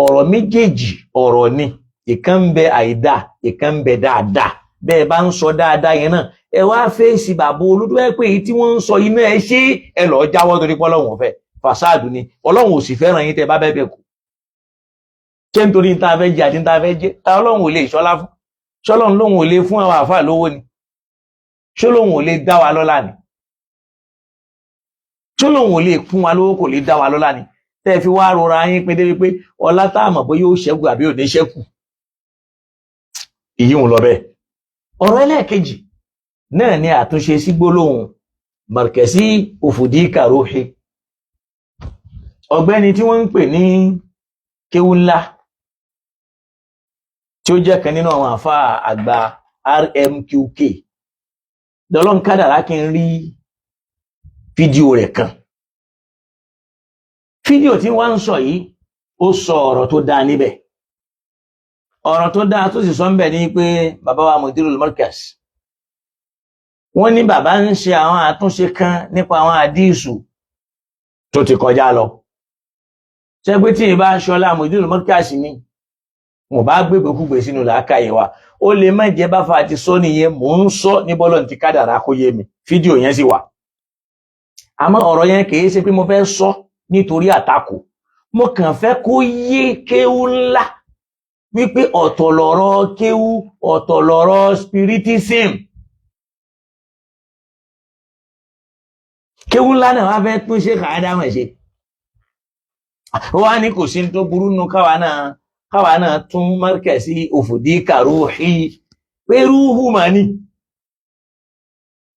ọ̀rọ̀ méjèèjì ọ̀rọ̀ ni. Ìkan ń bẹ àìdá, ìkan ń bẹ dáadáa. Bẹ́ẹ̀ bá ń sọ dáadáa yẹn náà, ẹ wá fèsì bàbá olódó ẹ pé èyí tí wọ́n ń sọ iná ẹ ṣe, ẹ lọ́ọ́ jáwọ́, torí pé Ọlọ́run ò fẹ́ fàṣáàdù ni, Ọlọ́run ò sì fẹ́ràn yín tẹ́ bá bẹ́ẹ̀ bẹ́ẹ̀ kú. Ṣé nítorí níta fẹ́ jẹ àti níta fẹ́ jẹ ta Ọlọ́run ò lè ṣọlá fún? Ṣọlọ́run lóun ò lè fún àwọn àáfàá lówó ni? Ṣé lóun ò lè dá wa lọ́lá ni? Ṣé lóun ò lè fún wa lówó, kò lè dá wa lọ́lá ni, tẹ́ fi wá rọra yín pé débi pé ọlá tá a mọ̀ bóyá ó ṣẹ́kù àbí ò ní ṣẹ́kù? Èyí ń lọ bẹ́ẹ̀. Ọ̀rọ̀ ẹlẹ́ẹ̀kejì náà ni àtúnṣe sí gbólóhùn markasi òfòdí kàróhì. Ọ̀gbẹ́ni tí wọ́n ń pè ní kéwú ńlá, tí ó jẹ́ kan nínú àwọn àfáà àgbà RMQK, lọ́lọ́n kádàrá kí n rí fídíò rẹ̀ kan. Fídíò tí wọ́n ń sọ yìí, ó sọ ọ̀rọ̀ tó dáa níbẹ̀. Ọ̀rọ̀ tó dáa tó sì sọ ń bẹ̀ ní pé bàbá wa Mudirul Markaz, wọ́n ní bàbá ń ṣe àwọn àtúnṣe kan nípa àwọn àdíìsù tó ti kọjá lọ. Ṣé pé tí ìbá ṣọlá Mudirul Markaz ni wọn bá gbégbékúgbè sínú làákàyè wa, ó lè má jẹ́ bá fa àti sọ nìyẹn. Mò ń sọ ní bọ́lọ̀ ti kádàrá kó yé mi, fídíò yẹn sì wà. Àmọ́ ọ̀rọ̀ yẹn kìí ṣe pé mo fẹ́ sọ nítorí àtakò, mo kàn fẹ́ kó yé kéwú ńlá. Wípé ọ̀tọ̀ lọ̀rọ̀ kéwú, ọ̀tọ̀ lọ̀rọ̀ spiritism. Kéwú ńlá náà wá fẹ́ tún ṣe kàádámọ̀ ṣe. Ó wá ní kò sí tó burú nu káwa náà tún markazi òfòdí kàrúhì pé rúhù mà ní.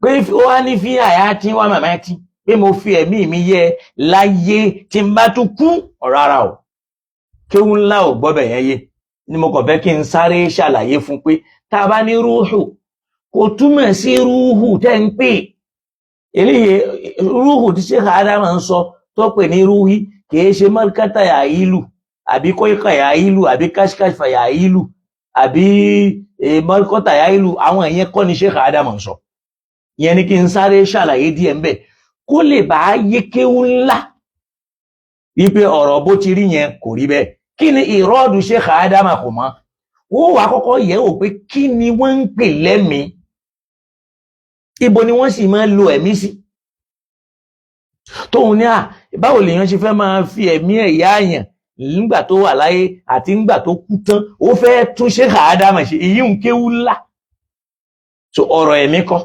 Pé ó wá ní fi àyà tí wá màmá tí pé mo fi ẹ̀mí mi yẹ láyé tí n bá tún kú ọ̀rọ̀ ara o. Kéwú ńlá ò gbọ́bẹ̀ yẹn yé ni mo kàn fẹ́ kí n sáré ṣàlàyé fún pé tá a bá ní rúhù kò túmọ̀ sí rúhù tẹ́ ń pè eléyìí. Rúhù tí Sheikh Ádámù ń sọ tó pè ní rúhì kìí ṣe mọ́kátà yà ìlú àbí kọ́íkà yà ìlú àbí káṣíkáṣífà yà ìlú àbí mọ́kátà yà ìlú. Àwọn ìyẹn kọ́ ni Sheikh Ádámù ń sọ. Ìyẹn ni kí n sáré ṣàlàyé díẹ̀ ńbẹ̀ kó lè bá yé kéwú ńlá wípé ọ̀rọ̀ bó ti rí yẹn kò rí bẹ́ẹ̀. Kí ni ìrọ́ọ̀dù Sheikh Ádámù kò mọ́? Wọ́n wàá kọ́kọ́ yẹ̀ wò pé kí ni wọ́n ń pè lẹ́mìí, ibo ni wọ́n sì máa ń lo ẹ̀mí sí. Tóun ní à báwo lèèyàn ṣe fẹ́ máa fi ẹ̀mí ẹ̀ yá àyàn nígbà tó wà láyé àti nígbà tó kú tán? Ó fẹ́ tún Sheikh Ádámù ṣe èyí ń kéwú ńlá. So ọ̀rọ̀ ẹ̀mí kọ́,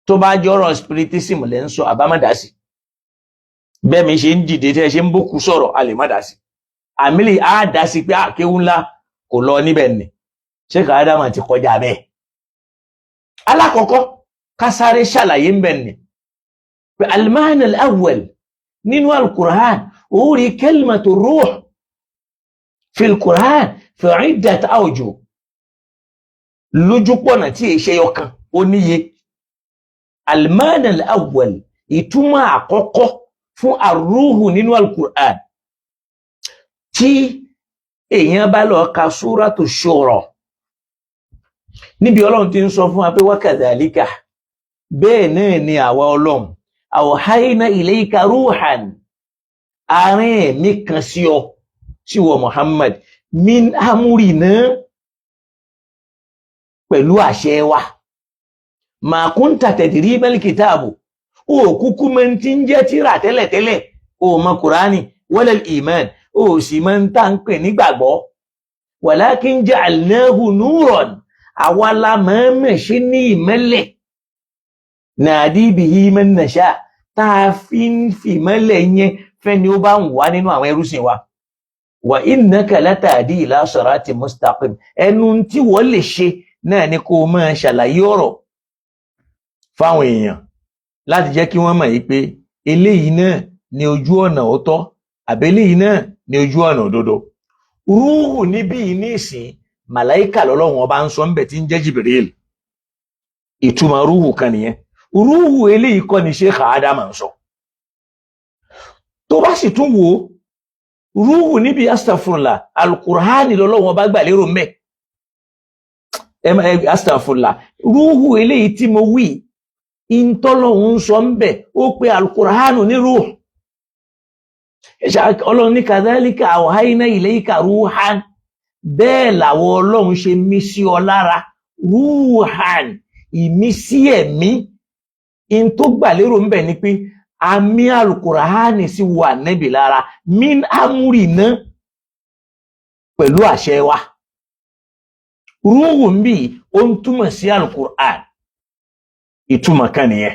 tó bá jọ̀rọ̀ spiritism lẹ́ ń sọ, àbámọ̀dá sí. Bẹ́ẹ̀ mi ṣe ń dìde tẹ́ ẹ ṣe ń bókú sọ̀rọ̀, a lè má dá sí. Àmìlì á dá sí pé àkéwú ńlá kò lọ níbẹ̀ ni. Sheikh Ádámù ti kọjá bẹ́ẹ̀. Alákọ̀ọ́kọ́ ká sáré ṣàlàyé ń bẹ̀ ni pé al-ma'na al-awwal nínú al-Qur'an, ó rí kalimatu ruh fi al-Qur'an fi iddat awjuh, lójúpọ̀nà tí èṣe ọkàn ó níye. Al-ma'na al-awwal, ìtumọ̀ àkọ́kọ́ fún arúhù nínú al-Qur'an, tí èèyàn bá lọ ka Suratu Shura, níbi Ọlọ́run ti ń sọ fún wa pé wa kadhalika, bẹ́ẹ̀ náà ni àwa Ọlọ́run, awhayna ilayka ruhan, àárín ẹ̀mí kan sí ọ, sí wọ Muhammad, min amrina, pẹ̀lú àṣẹ wa, ma kunta tadri mal kitabu, ó kúkú mọ́ tí ń jẹ́ tírà tẹ́lẹ̀tẹ́lẹ̀, ó mọ Kùránì, wala al-iman, ó sì mọ́ ń tà ń pè nígbàgbọ́, walakin ja'alnahu nuran, àwa la mọ̀ọ́mọ̀ ṣe ní ìmọ́lẹ̀, nàdí bihi man nasha, tá a fi ń fi ìmọ́lẹ̀ yẹn fẹ́ni ó bá ń wà nínú àwọn ẹrúsìn wa, wa innaka latahdi ila sirati mustaqim. Ẹnu tí wọ́n lè ṣe náà ni kó o máa ṣàlàyé ọ̀rọ̀ fáwọn èèyàn láti jẹ́ kí wọ́n mọ̀ yìí pé eléyìí náà ni ojú ọ̀nà òótọ́, àbí eléyìí náà ni ojú ọ̀nà òdodo. Rúhù níbí yìí ní ìsìn, màláìkà lọ́lọ́run ọba ń sọ ń bẹ̀ tí ń jẹ́ Jibril. Ìtumọ̀ rúhù kan nìyẹn. Rúhù eléyìí kọ́ ni Sheikh Ádámù ń sọ. Tó bá sì tún wò ó, rúhù níbi astafurla, alukurhani lọ́lọ́run ọba gbà lérò mbẹ́. Astafurla, rúhù eléyìí tí mo wí, ìntọ́lọ́hún ń sọ ń bẹ̀, ó pe alukurhanu ní rúhù. Ọlọ́run ní kadhalika awhayna ilayka ruhan, bẹ́ẹ̀ làwọn Ọlọ́run ṣe mí sí ọ lára, ruhan, ìmísí ẹ̀mí. In tó gbà lérò ń bẹ̀ ni pé àmì alukurahani sí wà nẹ́bì lára, min amrina, pẹ̀lú àṣẹ wa. Rúhù ń bì, ó ń túmọ̀ sí alukur'an. Ìtumọ̀ kan nìyẹn.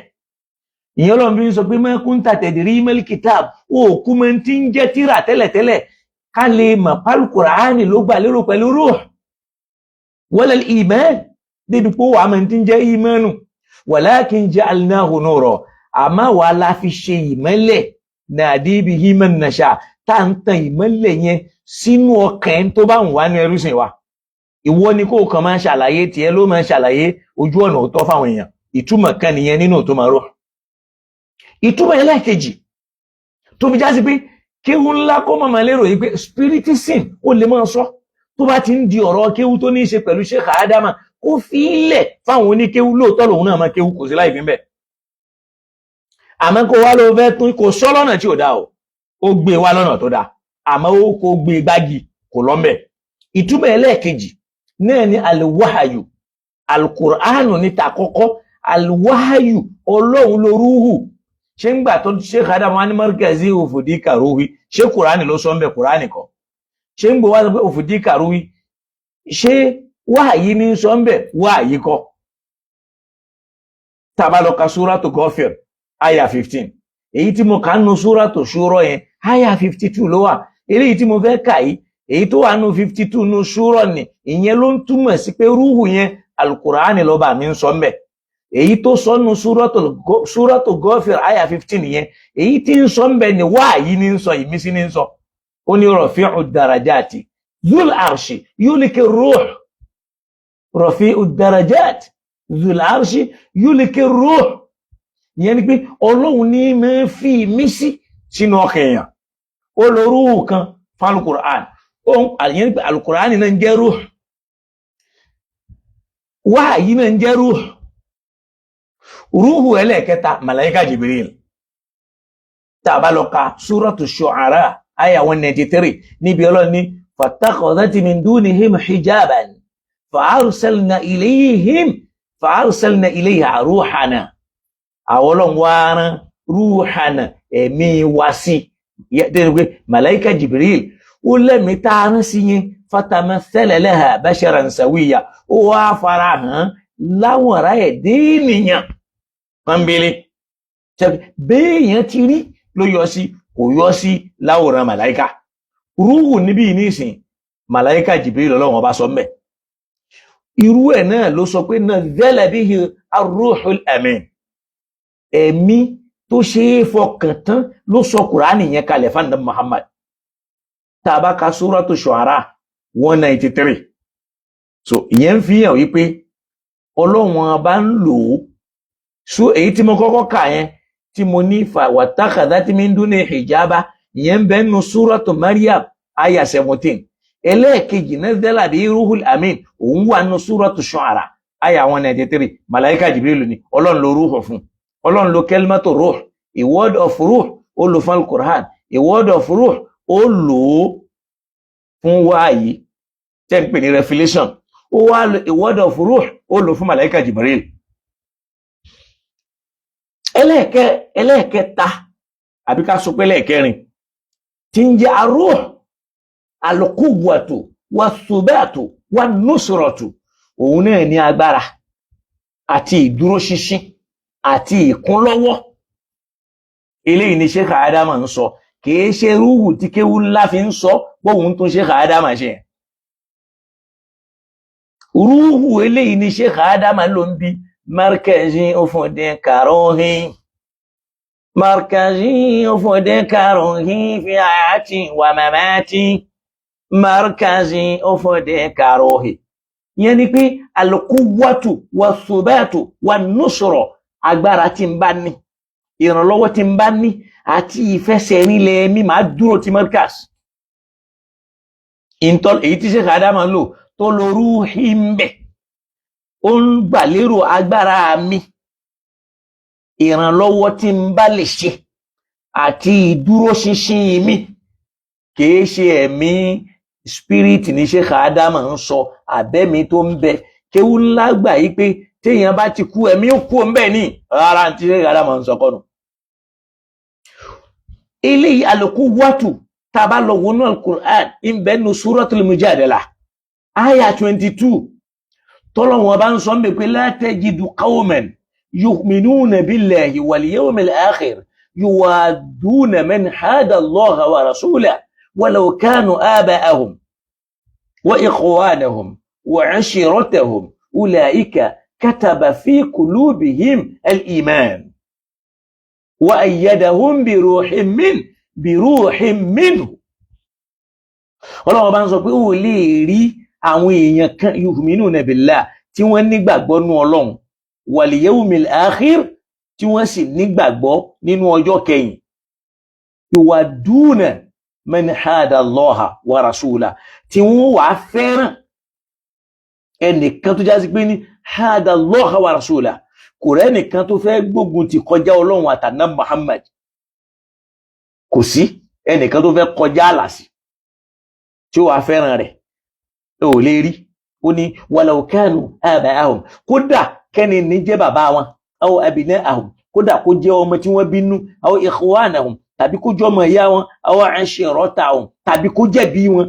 Ìyẹn Ọlọ́run bí ń sọ pé ma kunta tadri mal kitab, ó kú mọ́ tí ń jẹ́ tíra tẹ́lẹ̀tẹ́lẹ̀, ká lè mọ̀ pálukùránì ló gbà lérò pẹ̀lú ruh, wala al-iman, débi pé wàá mọ̀ tí ń jẹ́ ìmánu, walakin ja'alnahu nura, àmọ́ wàá la fi ṣe ìmọ́lẹ̀, nahdi bihi man nasha, tá à ń tan ìmọ́lẹ̀ yẹn sínú ọkàn ẹni tó bá ń wá ní ẹrúsìn wa. Ìwọ ni kó o kàn máa ṣàlàyé tiẹ̀, ló máa ṣàlàyé ojú ọ̀nà òótọ́ fáwọn èèyàn. Ìtumọ̀ kan nìyẹn nínú ìtumọ̀ ruh. Ìtumọ̀ ẹlẹ́ẹ̀kejì tó fi já sí pé kéwú ńlá kó mọ̀mọ́ lérò yìí pé spiritism, ó lè máa sọ tó bá ti ń di ọ̀rọ̀ kéwú tó ní í ṣe pẹ̀lú Sheikh Ádámà, kó fi ilẹ̀ fáwọn oníkéwú. Lóòótọ́ lòun náà máa kéwú, kò sí láì fi ń bẹ̀, àmọ́ kó wá ló fẹ́ tún kò sọ lọ́nà tí ò dáa o, ó gbé wá lọ́nà tó dáa, àmọ́ ó kó gbé gbági kò lọ́mbẹ̀. Ìtumọ̀ ẹlẹ́ẹ̀kejì náà ni alwahayu, alukur'anu ní ta kọ́kọ́, alwahayu, Ọlọ́run lórúhù. Ṣé ń gbà tó Sheikh Ádámù wá ní markazi òfòdí kàrúhì, ṣé kùránì ló sọ ń bẹ? Kùránì kọ́. Ṣé ń gbọ́ wá sọ pé ufdika ruhi, ṣé wáàyí ní sọ ń bẹ̀? Wáàyí kọ́. Tá a bá lọ ka Súrátù Ghafir aya 15, èyí tí mo kà ń nu Súrátù Ṣúrọ̀ yẹn, aya 52 ló wà. Eléyìí tí mo fẹ́ kà yìí, èyí tó wà nù 52 nu Ṣúrọ̀ ni, ìyẹn ló ń túmọ̀ sí pé rúhù yẹn, Alukur'ani lọ́ba mi ń sọ ń bẹ̀. Èyí tó sọ nù Súrátù Ghafir aya 15 yẹn, èyí tí ń sọ ń bẹ̀ ni wáàyí ní ń sọ, ìmísí ní ń sọ. Ó ní rafi'u darajati dhul arshi yulki ruh, rafi'u darajat dhul arshi yulki ruh. Ìyẹn ni pé Ọlọ́run ní máa fi ìmísí sínú ọkàn èèyàn. Ó lo rúhù kan fún Alukur'an. Ìyẹn ni pé Alukur'an náà ń jẹ́ rúhù, wáàyí náà ń jẹ́ rúhù. Rúhù ẹlẹ́ẹ̀kẹta, Màláíkà Jibril. Tá a bá lọ ka Súratu Shu'ara aya 193, níbi Ọlọ́run ní fattakhadhat min dunihim hijaban fa arsalna ilayha ruhana. Àwọn Ọlọ́run wá rán ruhana, ẹ̀mí wá sí yẹ pé Màláíkà Jibril. Ó lẹ́mìí tá a rán sí yẹn, fatamathala laha basharan sawiyya, ó wá fara hàn láwòrán ẹ̀ dé ènìyàn pọ́nbélé. Béèyàn ti rí ló yọ sí, kò yọ sí láwòrán màláíkà. Rúhù níbí nísìn, Màláíkà Jibril Ọlọ́run ọba sọ mbẹ. Irú ẹ̀ náà ló sọ pé nazala bihi ar-ruhul amin, ẹ̀mí tó ṣe é fọkàn tán ló sọ Kùránì yẹn kalẹ̀ fún Muhammad. Tá a bá ka Suratu Shu'ara 193, so ìyẹn ń fi hàn wípé Ọlọ́run ọba ń lò ó. So èyí tí mo kọ́kọ́ kà yẹn, tí mo ní fa wattakhadhat min duni hijaba, ìyẹn ń bẹ nínú Suratu Maryam aya 17. Ẹlẹ́ẹ̀kejì, nazala bihi ruhul amin, òun wà nínú Suratu Shu'ara aya 193. Màláíkà Jibril ni Ọlọ́run ló rúhù fún. Ọlọ́run ló kalimatu ruh, a word of ruh, ó lò fún Al-Qur'an. A word of ruh, ó lò ó fún wáyé tẹ́ ń pè ní revelation. Ó wá lo a word of ruh, ó lò fún Màláíkà Jibril. Ẹlẹ́ẹ̀kẹta, àbí ká sọ pé ẹlẹ́ẹ̀kẹrin, tí ń jẹ́ arúh, alquwwatu wasubatu wan-nusratu, òun náà ní agbára àti ìdúróṣinṣin àti ìkúnlọ́wọ́. Eléyìí ni Sheikh Adama ń sọ, kìí ṣe rúhù tí kéwú ńlá fi ń sọ bóun tún Sheikh Adama ṣe. Rúhù eléyìí ni Sheikh Adama ló ń bi markazi ofodin karohin, markazi ofodin karohin fi hayati wa mamati, markazi ofodin karohin. Ìyẹn ni pé alquwwatu wasubatu wan-nusra, agbára tí ń bá ní, ìrànlọ́wọ́ tí ń bá ní àti ìfẹsẹ̀rinlẹ̀ mi, máa dúró ti markaz. Ìntọ́ èyí tí Sheikh Adama lò tó lo rúhì ń bẹ̀, ó ń gbàlérò agbára mi, ìrànlọ́wọ́ tí ń bá lè ṣe àti ìdúróṣinṣin mi. Kìí ṣe ẹ̀mí spirit ní Sheikh Adama ń sọ, àbẹ́mi tó ń bẹ. Kéwú ńlá gbà yí pé téèyàn bá ti kú, ẹ̀mí ó kú ń bẹ ní rárá tí Sheikh Adama ń sọ kọ́nu. Eléyìí, al-quwwatu, tá a bá lọ wọnú Al-Qur'an, ń bẹ nu Suratul Mujadala aya 22, tọ́lọ́wọ́n bá ń sọ mí pé la tajidu qawman yu'minuna billahi wal yawmil akhir yuwadduna man hada Allaha wa rasulahu walau kanu aba'ahum wa ikhwanahum wa ashiratahum ulaika kataba fi qulubihim al-iman wa ayyadahum bi ruhin minhu. Ọlọ́run bá ń sọ pé ó lè rí àwọn èèyàn kan, yu'minuna billah, tí wọ́n nígbàgbọ́ nú Ọlọ́run, wal yawmil akhir, tí wọ́n sì nígbàgbọ́ nínú ọjọ́ kẹyìn, yuwadduna man hada Allaha wa rasulahu, tí wọ́n wàá fẹ́ràn ẹnìkan tó jásí pé ní hada Allaha wa rasulahu, kò rẹ́nìkan tó fẹ́ gbógun ti kọjá Ọlọ́run àtàná Muhammad, kò sí ẹnìkan tó fẹ́ kọjá àlà sí tí ó wàá fẹ́ràn rẹ̀, ẹ ò lè rí. Ó ní walau kanu aba'ahum, kódà kẹ́ni ní jẹ́ bàbá wọn, aw abna'ahum, kódà kó jẹ́ ọmọ tí wọ́n bínú, aw ikhwanahum, tàbí kó jẹ́ ọmọ ìyá wọn, aw ashiratahum, tàbí kó jẹ́ bí wọn.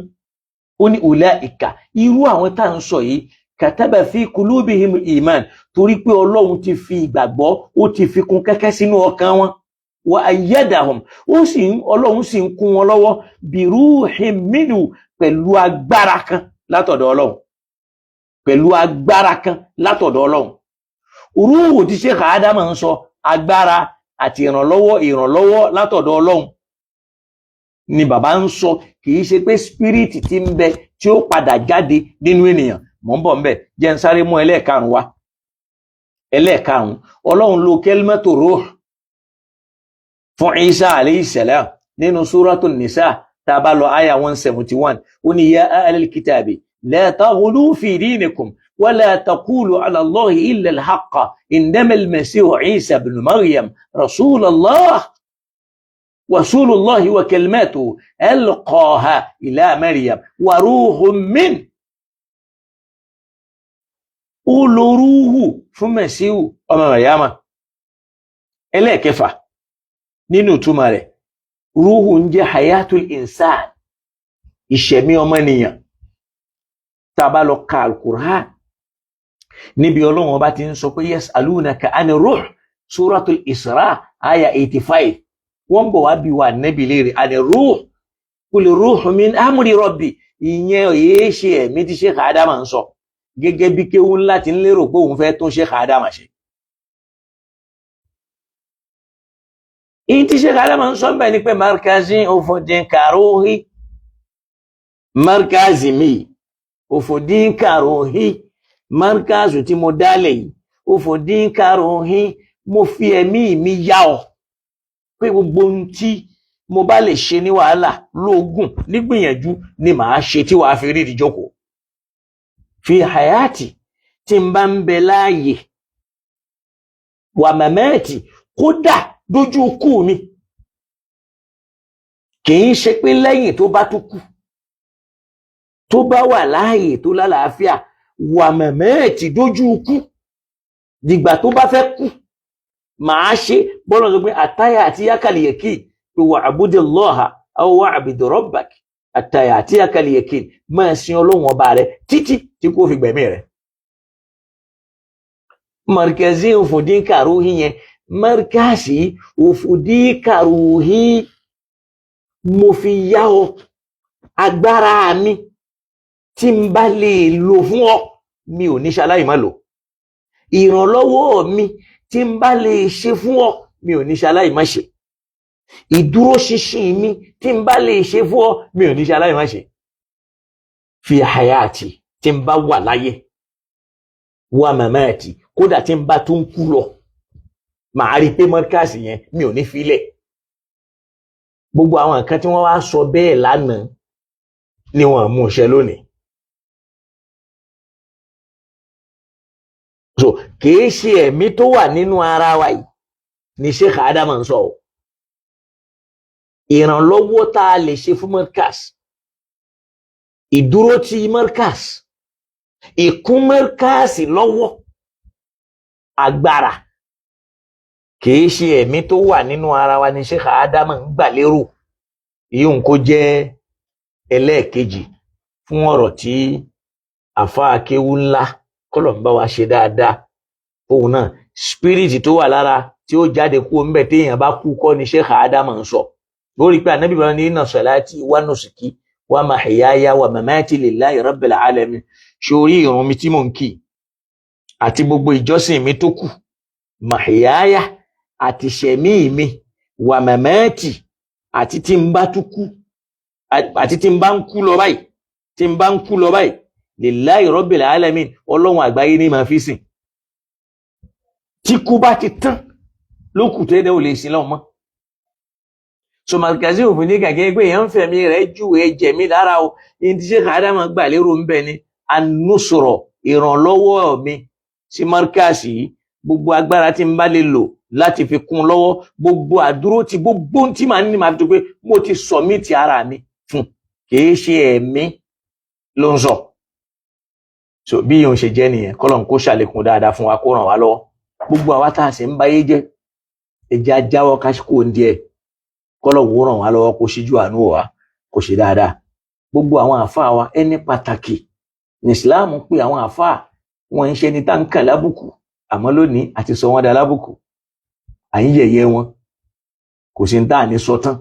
Ó ní ulaika, irú àwọn tá à ń sọ yìí, kataba fi kulubihim iman, torí pé Ọlọ́run ti fi ìgbàgbọ́, ó ti fi kún kẹ́kẹ́ sínú ọkàn wọn. Wa ayyadahum, ó sì ń Ọlọ́run sì ń kún wọn lọ́wọ́, biruhin minhu, pẹ̀lú agbára kan látọ̀dọ̀ Ọlọ́run, pẹ̀lú agbára kan látọ̀dọ̀ Ọlọ́run. Rúhù tí Sheikh Ádámà ń sọ, agbára àti ìrànlọ́wọ́ látọ̀dọ̀ Ọlọ́run ni bàbá ń sọ, kì í ṣe pé spirit tí ń bẹ tí ó padà jáde nínú ènìyàn. Mọ̀ ń bọ̀ ńbẹ̀, jẹ́ ń sáré mú ẹlẹ́ẹ̀karùn wá. Ẹlẹ́ẹ̀karùn, Ọlọ́run lo kalimatu ruh fún Isa alayhi salam nínú súratu Nisa. Tá a bá lọ àyà 171, ó ní ya ahlal kitabi la taghlu fi dinikum wala taqulu ala Allahi illa al-haqqa innamal masihu Isa ibn Maryam rasulallah rasulullahi wa kalimatuhu alqaha ila Maryam wa ruhun min. Ó lo rúhù fún Mẹ̀síhù ọmọ Màríàmà. Ẹlẹ́ẹ̀kẹfà nínú ìtumọ̀ rẹ̀, rúhù ń jẹ́ hayatul insan, ìṣẹ̀mí ọmọnìyàn. Tá a bá lọ ka Al-Qur'an níbi Ọlọ́run ọba ti ń sọ pé yas'alunaka ani ruh, Suratul Isra aya 85, wọ́n bọ̀ wá bí wa nẹ́bi léèrè ani ruh, kul ruhu min amri rabbi. Ìyẹn èyí ṣe ẹ̀mí tí Sheikh Ádámà ń sọ, gẹ́gẹ́ bí kéwú ńlá ti ń lérò pé òun fẹ́ tún Sheikh Ádámà ṣe. Ìyí tí Sheikh Ádámà ń sọ ń bẹ̀ ni pé markazi òfòdín kàróhí, markazi mi òfòdín kàróhí, markazu tí mo dálẹ̀ yìí òfòdín kàróhí, mo fi ẹ̀mí mi yá ọ pé gbogbo ohun tí mo bá lè ṣe ní wàhálà lóògùn nígbìyànjú ni màá ṣe tí wàá fi rí ìdíjókòó. Fi hayati, tí n bá ń bẹ láàyè, wà mamati, kódà dójú ikú mi, kì í ṣe pé lẹ́yìn tó bá tó kú, tó bá wà láàyè tó lálàáfíà, wà mamati, dójú ikú, dìgbà tó bá fẹ́ kú màá ṣe. Bọ́lá sọ pé àtáyà àti yákàlìyẹ̀kì pé wà abudillaha aw wà abudu rabbak àtáyà àti yákàlìyẹ̀kì, máa sin Ọlọ́run ọba rẹ títí tí kò fi gbẹ̀mí rẹ. Markazi òfòdín kàrúhí yẹn, markazi òfòdín kàrúhí, mo fi yá ọ agbára mi tí n bá lè lò fún ọ, mi ò ní ṣaláì má lò. Ìrànlọ́wọ́ mi tí n bá lè ṣe fún ọ, mi ò ní ṣaláì má ṣe. Ìdúróṣinṣin mi tí n bá lè ṣe fún ọ, mi ò ní ṣaláì má ṣe. Fi hayati, tí n bá wà láyé, wà mamati, kódà tí n bá tún kú lọ, màá rí i pé mọ́ríkàsì yẹn mi ò ní filẹ̀. Gbogbo àwọn nǹkan tí wọ́n wá sọ bẹ́ẹ̀ lánàá ni wọ́n mú ṣẹ lónìí. So kìí ṣe ẹ̀mí tó wà nínú ara wa yìí ni Sheikh Ádámà ń sọ o. Ìrànlọ́wọ́ tá a lè ṣe fún Markaz, ìdúró ti Markaz, ìkún Markaz lọ́wọ́ agbára, kìí ṣe ẹ̀mí tó wà nínú ara wa ni Sheikh Ádámà ń gbà lérò. Ìyóhùn kó jẹ́ ẹlẹ́ẹ̀kejì fún ọ̀rọ̀ tí àfa akéwú ńlá kọlọ̀ ń bá wa ṣe dáadáa fóun náà. Spirit tó wà lára tí ó jáde kú ńbẹ téèyàn bá kú kọ́ ni Sheikh Ádámà ń sọ. Lórí pé ànábì bá ní inna salati wa nusuki wa mahyaya wa mamati lillahi rabbil alamin, sórí ìrun mi tí mò ń kì àti gbogbo ìjọsìn mi tó kù, mahyaya àti ṣẹ̀mí mi, wa mamati àti tí n bá tún kú, àti tí n bá ń kú lọ báyìí, tí n bá ń kú lọ báyìí, lillahi rabbil alamin, ọlọ́run àgbáyé ní máa fi sìn. Tí kú bá ti tán ló kù tó ẹ̀dá ò lè sin lọ́wọ́ mọ́. So Markazi òfin ní kàkẹ́ pé èèyàn ń fẹ̀mí rẹ̀ júwe jẹ̀mí lára o. Ní ti Sheikh Ádámà gbà lérò ń bẹ ni anusrọ̀, ìrànlọ́wọ́ mi sí Markazi yìí, gbogbo agbára tí n bá lè lò láti fi kún lọ́wọ́, gbogbo àdúró tí gbogbo tí màá ní màá fi tó pé mo ti submit ara mi fún, kìí ṣe ẹ̀mí ló ń sọ. So bí yóò ṣe jẹ́ nìyẹn, kọ́lọ́n kó ṣàlékún dáadáa fún wa, kó ràn wá lọ́wọ́. Gbogbo àwa tá a sì ń báyé jẹ́, ẹjẹ́ ajáwọ́ kásìkò ń díẹ̀, kọ́lọ́n kó ràn wá lọ́wọ́, kó ṣíjú àánú wá, kó ṣe dáadáa. Gbogbo àwọn àáfàá wa, ẹni pàtàkì ní Ìsìláàmù pé àwọn àáfàá wọn ń ṣe ní tá ń kàn lábùkù. Àmọ́ lónìí àti sọ wọ́n dá lábùkù, à ń yẹ̀yẹ́ wọn, kò sí ní tá à ní sọ tán.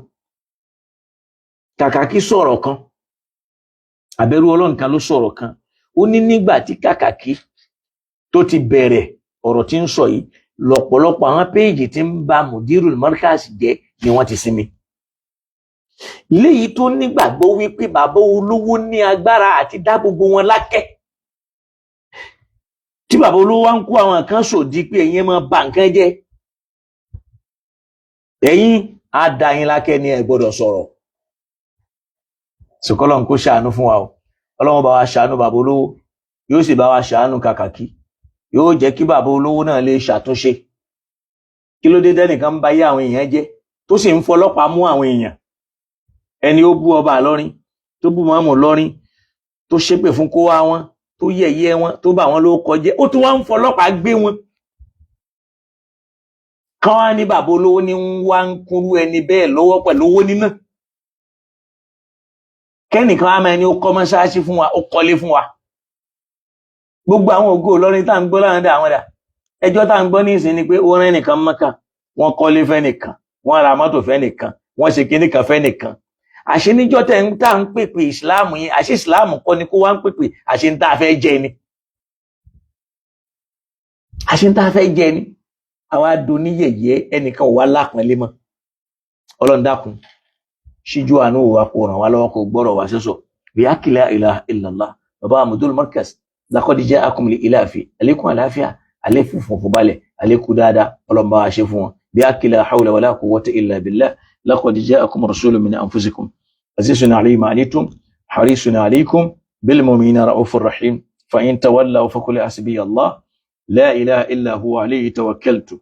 Kàkàkí sọ̀rọ̀ kan, àbẹ̀rù Ọlọ́run kan ló sọ̀rọ̀ kan, ó ní nígbà tí kàkàkí tó ti bẹ̀rẹ̀ ọ̀rọ̀ tí ń sọ yìí, lọ́pọ̀lọpọ̀ àwọn péèjì tí ń ba Mudirul Markaz jẹ́ ni wọ́n ti sinmi. Léyìí tó nígbàgbọ́ wípé bàbá olówó ní agbára àti dá gbogbo wọn lákẹ́. Tí bàbá olówó wá ń kó àwọn kan sòdí pé ẹ̀yin máa bà nǹkan jẹ́, ẹ̀yin á da yín lákẹ́ ni ẹ gbọ́dọ̀ sọ̀rọ̀. Sòkòlò ń kó ṣàánú fún wa o. Ọlọ́run bá wa ṣàánú bàbá olówó, yóò sì bá wa ṣàánú kàkàkí, yóò jẹ́ kí bàbá olówó náà lè ṣàtúnṣe. Kí ló dé tẹ́nìkan ń ba ayé àwọn èèyàn jẹ́, tó sì ń fọlọ́pàá mú àwọn èèyàn? Ẹni ó bú ọba lọ́rin, tó bú mọ́mù lọ́rin, tó ṣépè fún kó wá wọn, tó yẹ̀yẹ́ wọn, tó bà wọn ló kọjẹ́, ó tún wá ń fọlọ́pàá gbé wọn. Kán wá ní bàbá olówó ní ń wá ń kúrú ẹni bẹ́ẹ̀ lọ́wọ́ pẹ̀lú owó níná. Kẹ́nìkan á máa ní ó kọ́ mọ́ṣáláṣí fún wa, ó kọ́lé fún wa. Gbogbo àwọn ògo Ìlọrin tá à ń gbọ́ láwọn dà, àwọn dà. Ẹjọ́ tá à ń gbọ́ ní ìsìn ni pé ó rán ẹnìkan Mọ́kà, wọ́n kọ́lé fẹ́nìkan, wọ́n ra mọ́tò fẹ́nìkan, wọ́n ṣe kinní kan fẹ́nìkan. Àṣé níjọ́ tẹ̀ ń tá à ń pèpè ìsìláàmù yẹn, àṣé ìsìláàmù kọ́ ni kó wá ń pèpè, àṣé ń tá a fẹ́ jẹ ni. Àṣé ń tá a fẹ́ jẹ ni. Àwa doníyẹ̀yẹ́, ẹnìkan ò wá lápọ̀nlé mọ́. Ọlọ́run dákun, ṣíjú àánú wa, kó ràn wá lọ́wọ́, kó gbọ́rọ̀ wá sẹ́sọ̀. Bí la ilaha illallah. Bàbá Mudul Markaz, laqad ja'akum li ilafi, àlékún àlàáfíà, àlékún fọkànbalẹ̀, àlékún dáadáa, Ọlọ́run bá wa ṣe fún wọn. Bí la hawla wala quwwata illa billah. Laqad ja'akum rasulun min anfusikum azizun alayhi ma anittum harisun alaykum bil mu'minina ra'ufur rahim. Fa in tawallaw faqul hasbiya Allah la ilaha illa huwa alayhi tawakkaltu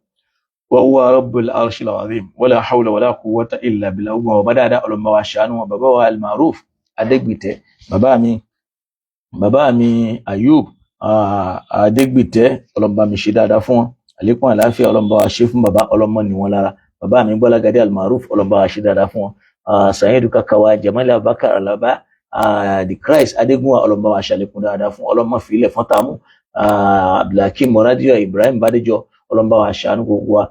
wa huwa rabbul arshil azim. Wala hawla wala quwwata illa billah. Ogun ọba dáadáa, Ọlọ́run bá wa ṣàánú wọn. Bàbá wa Almaruf Adégbìtẹ́, bàbá mi Ayub Adégbìtẹ́, Ọlọ́run bá mi ṣe dáadáa fún wọn. Àlékún àlàáfíà, Ọlọ́run bá wa ṣe fún bàbá, ọlọ́mọ ní wọn lára. Bàbá mi Gbọ́lágadé Almaruf, Ọlọ́run bá wa ṣe dáadáa fún wọn. Saheed Kakawa, Jamal Abubakar Alaba, The Christ Adégúnwà, Ọlọ́run bá wa ṣàlékún dáadáa fún, ọlọ́mọ fìlẹ̀ fún tààmú. Abdulhakeem Moradio, Ibrahim Badejo, Ọlọ́run bá wa ṣàánú gbogbo wa.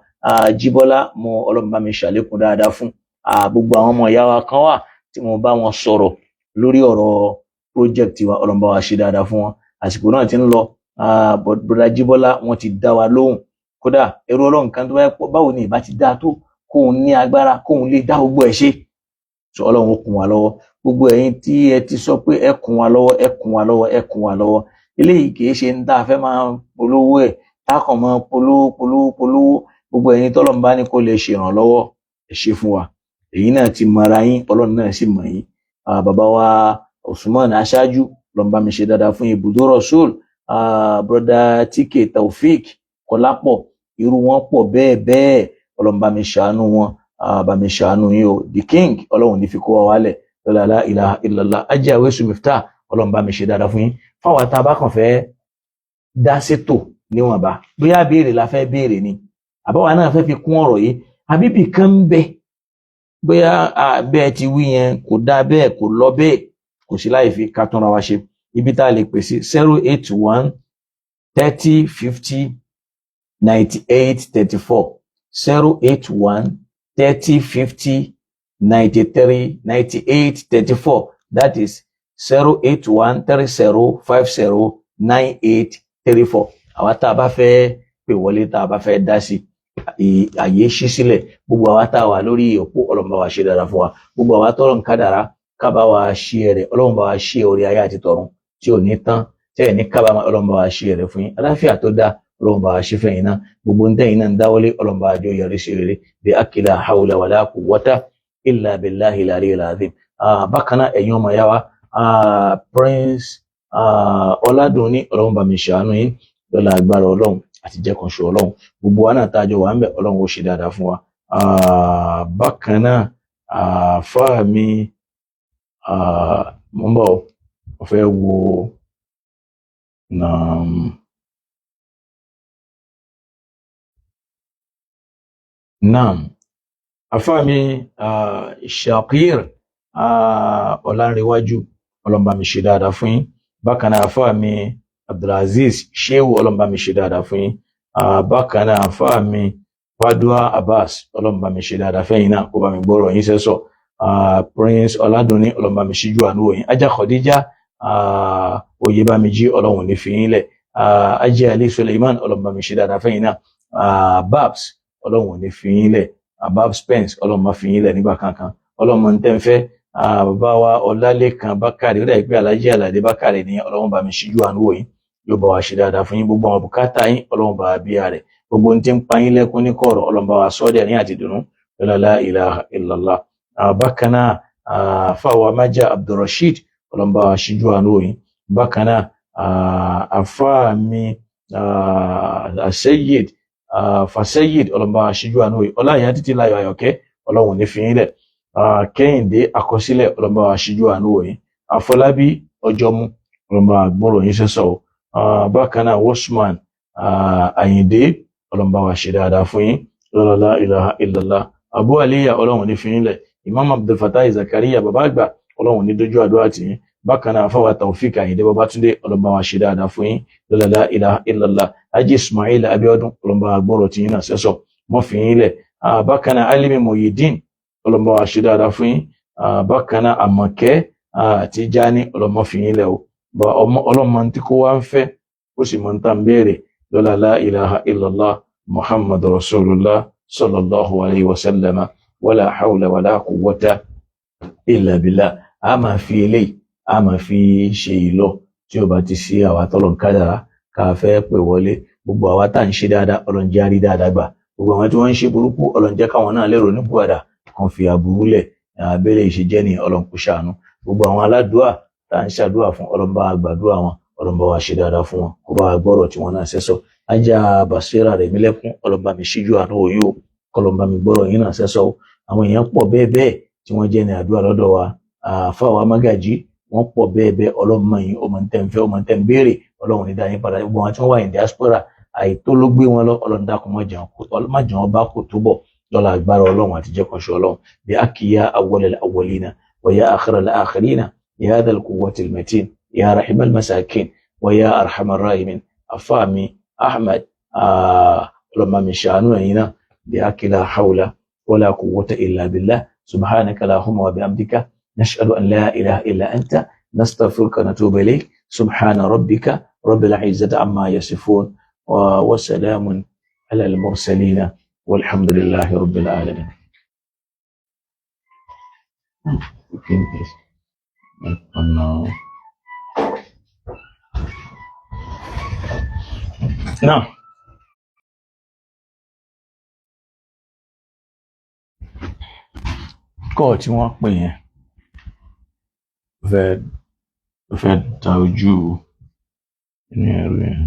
Jíbọ́lá mo, Ọlọ́run bá mi ṣàlékún dáadáa fún. Gbogbo àwọn ọmọ ìyá wa kan wà tí mo bá wọn sọ̀rọ̀ lórí ọ̀rọ̀ project wa, Ọlọ́run bá wa ṣe dáadáa fún wọn. Àsìkò náà ti ń lọ. Bọ́dà Jíbọ́lá, wọ́n ti dá wa lóhùn. Kódà ẹrú Ọlọ́run kan tó bá yẹ, báwo ni ìbá ti dáa tó kóun ní agbára kóun lè dá gbogbo ẹ̀ ṣe. So Ọlọ́run ó kún wa lọ́wọ́. Gbogbo ẹ̀yin tí ẹ ti sọ pé ẹ kún wa lọ́wọ́, ẹ kún wa lọ́wọ́, ẹ kún wa lọ́wọ́, eléyìí kì í ṣe ń tá a fẹ́ máa polówó ẹ̀, tá a kàn máa polówó polówó polówó. Gbogbo ẹ̀yin tọ́lọ́run bá ní kó lè ṣèrànlọ́wọ́, ẹ ṣe fún wa. Èyí náà ti mọra yín, Ọlọ́run náà sì mọ̀ yín. Bàbá wa Usman Aṣáájú, Ọlọ́run bá mi ṣe dáadáa fún ibùdó Rasul, broda TK Taofik Kọlápọ̀, irú wọn pọ̀ bẹ́ẹ̀ bẹ́ẹ̀. Ọlọ́run bá mi ṣàánú wọn, bá mi ṣàánú yín o. The King, Ọlọ́run ní fi kó wa wálẹ̀ lọ́la la ilaha illallah. Ajé àwẹ̀sùn Miftah, Ọlọ́run bá mi ṣe dáadáa fún yín. Fáwọn tá a bá kàn fẹ́ dá sétò níwọ̀nba, bóyá béèrè la fẹ́ béèrè ni, àbáwá náà fẹ́ fi kún ọ̀rọ̀ yìí, àbíbì kan ń bẹ, bóyá bẹ́ẹ̀ ti wí yẹn kò dáa bẹ́ẹ̀, kò lọ bẹ́ẹ̀, kò sí láì fi ká túnra wa ṣe. Ibi tá a lè pè sí: 081 30 50 98 34, 081 30 50 93 98 34, that is 081 30 50 98 34. Àwa tá a bá fẹ́ pè wọlé, tá a bá fẹ́ dá sí, àyè ṣí sílẹ̀. Gbogbo àwa tá a wà lórí òpó, Ọlọ́run bá wa ṣe dára fún wa. Gbogbo àwa tọ́lọ̀ ń kádàrá ká bá wa ṣe rẹ̀, Ọlọ́run bá wa ṣe orí ayé àti tọ̀run tí ò ní tán, tẹ́ ẹ̀ ní kábàámọ̀, Ọlọ́run bá wa ṣe rẹ̀ fún yín. Àlàáfíà tó dáa, Ọlọ́run bá wa ṣe fẹ́yìn náà. Gbogbo ń tẹ́yìn náà ń dáwọ́lé, Ọlọ́run bá wa jọ yọrí sí rere. Bí akila hawla wala quwwata illa billahi al-aliyyil azim. Bákan náà, ẹ̀yin ọmọ ìyá wa, Prince Ọládùnní, Ọlọ́run bá mi ṣàánú yín lọ́la agbára Ọlọ́run àti jẹ́ kan ṣo Ọlọ́run. Gbogbo wa náà tá a jọ wà ń bẹ̀, Ọlọ́run ó ṣe dáadáa fún wa. Bákan náà, àáfàá mi, mo ń bọ̀, mo fẹ́ wo naam, àáfàá mi Shakir Ọlánrewájú, Ọlọ́run bá mi ṣe dáadáa fún yín. Bákan náà, àfáà mi Abdulaziz Shehu, Ọlọ́run bá mi ṣe dáadáa fún yín. Bákan náà, àfáà mi Fadua Abbas, Ọlọ́run bá mi ṣe dáadáa fẹ́yìn náà, kó bá mi gbọ́rọ̀ yín sẹ́sọ̀. Prince Ọládùnní, Ọlọ́run bá mi ṣíjú àánú wò yín. Ajá Khadija Oyèbámijí, Ọlọ́run ní fi yín lẹ̀. Ajé Ali Suleiman, Ọlọ́run bá mi ṣe dáadáa fẹ́yìn náà. Babs, Ọlọ́run ní fi yín lẹ̀. Babs Spence, Ọlọ́run má fi yín lẹ̀ nígbà kankan. Ọlọ́run mọ̀ ń tẹ́ ń fẹ́. Bàbá wa Ọlálékan Bákàrè, ó dà pé Alhaji Aládé Bákàrè ní, Ọlọ́run bá mi ṣíjú àánú wò yín, yóò bá wa ṣe dáadáa fún yín. Gbogbo àwọn bùkátà yín, Ọlọ́run bá wa bíyà rẹ̀. Gbogbo ohun tí ń pa yín lẹ́kún ní kọ̀rọ̀, Ọlọ́run bá wa sọ́ dẹ̀rín àti ìdùnnú. La ilaha illallah. Bákan náà, fáwọn amájà Abdulrasheed, Ọlọ́run bá wa ṣíjú àánú wò yín. Bákan náà, àfáà mi Aseyid Faseyid, Ọlọ́run bá wa ṣíjú àánú wò yín. Ọláìyá títí láyọ̀ Àyọ̀kẹ́, Ọlọ́run ní fi yín lẹ̀. Kẹ́hìndé Àkọsílẹ̀, Ọlọ́run bá wa ṣíjú àánú wò yín. Àfọlábí Ọjọ́mú, Ọlọ́run bá wa gbọ́rọ̀ yín sẹ́sọ̀ o. Bákan náà, Wosman Àyìndé, Ọlọ́run bá wa ṣe dáadáa fún yín. La ilaha illallah. Abu Aliya, Ọlọ́run ní fi yín lẹ̀. Imam Abdulfatai Zakariya, bàbá àgbà, Ọlọ́run ní dójú àdúrà tì yín. Bákan náà, fáwọn Taofik Àyìndé Babátúndé, Ọlọ́run bá wa ṣe dáadáa fún yín. La ilaha illallah. Haji Ismail Abiodun, Ọlọ́run bá wa gbọ́rọ̀ tì yín náà sẹ́sọ̀, mọ́ fi yín lẹ̀. Bákan náà, Alimi Moyidin, Ọlọ́run bá wa ṣe dáadáa fún yín. Bákan náà, Àmọ̀kẹ́ Tijani, Ọlọ́run má fi yín lẹ̀ o. Ọlọ́run máa ń tí kó wá ń fẹ́, ó sì máa ń tà ń béèrè. Lọ́la la ilaha illallah Muhammad rasulullah sallallahu alayhi wa sallam, wala hawla wala quwwata illa billah. A máa fi eléyìí, a máa fi ṣe ìlọ tí ó bá ti sí àwa tọ́lọ̀ ń kádàrá ká fẹ́ pè wọlé. Gbogbo àwa tá à ń ṣe dáadáa, Ọlọ́run jẹ́ á rí dáadáa gbà. Gbogbo àwọn tí wọ́n ń ṣe burúkú, Ọlọ́run jẹ́ káwọn náà lérò nípòàdà kan fi aburú lẹ̀. Abẹ́lé ìṣe jẹ́ ní Ọlọ́run kó ṣàánú gbogbo àwọn aládùúà tá à ń ṣàdúà fún. Ọlọ́run bá wa gbàdúrà wọn, Ọlọ́run bá wa ṣe dáadáa fún wọn, kó bá wa gbọ́rọ̀ tí wọ́n náà sẹ́sọ. Ajá Basira rẹ̀ mílẹ̀kùn, Ọlọ́run bá mi ṣíjú àánú òyìn o, kọlọ́n bá mi gbọ́rọ̀ yín náà sẹ́sọ o. Àwọn èèyàn pọ̀ bẹ́ẹ̀ bẹ́ẹ̀ tí wọ́n jẹ́ ní àdúrà lọ́dọ̀ wa. Àfáwà mágàjí, wọ́n pọ̀ bẹ́ẹ̀ bẹ́ẹ̀. Ọlọ́run mọ̀ yín, ọmọ tẹ́ ń fẹ́, ọmọ tẹ́ ń béèrè. Ọlọ́run ní dáyín padà. Gbogbo àwọn tí wọ́n wà ní diaspora, àìtó ló gbé wọn lọ. Ọlọ́run dákun, má jẹun bá kò tó bọ̀ lọ́la agbára Ọlọ́run àti jẹ́kọ̀ṣọ́ Ọlọ́run bí akiya awwalal awwalina wa ya akhiral akhirina ya dhal quwwatil matin ya rahimal masakin wa ya arhamar rahimin. Afáàmì Ahmed, ọlọ́mọ mi ṣàánú ẹ̀yin náà bí akila hawla wala quwwata illa billah. Subhanaka allahumma wa bihamdika, nashhadu an la ilaha illa anta, nastaghfiruka wa natubu ilayk. Subhana rabbika rabbil izzati amma yasifun wa salamun ala al mursalin, walhamdulillahi rabbil alamin. Now, kọ́ tí wọ́n pè yẹn fẹ́ fẹ́ ta ojú inú ẹ̀rọ yẹn.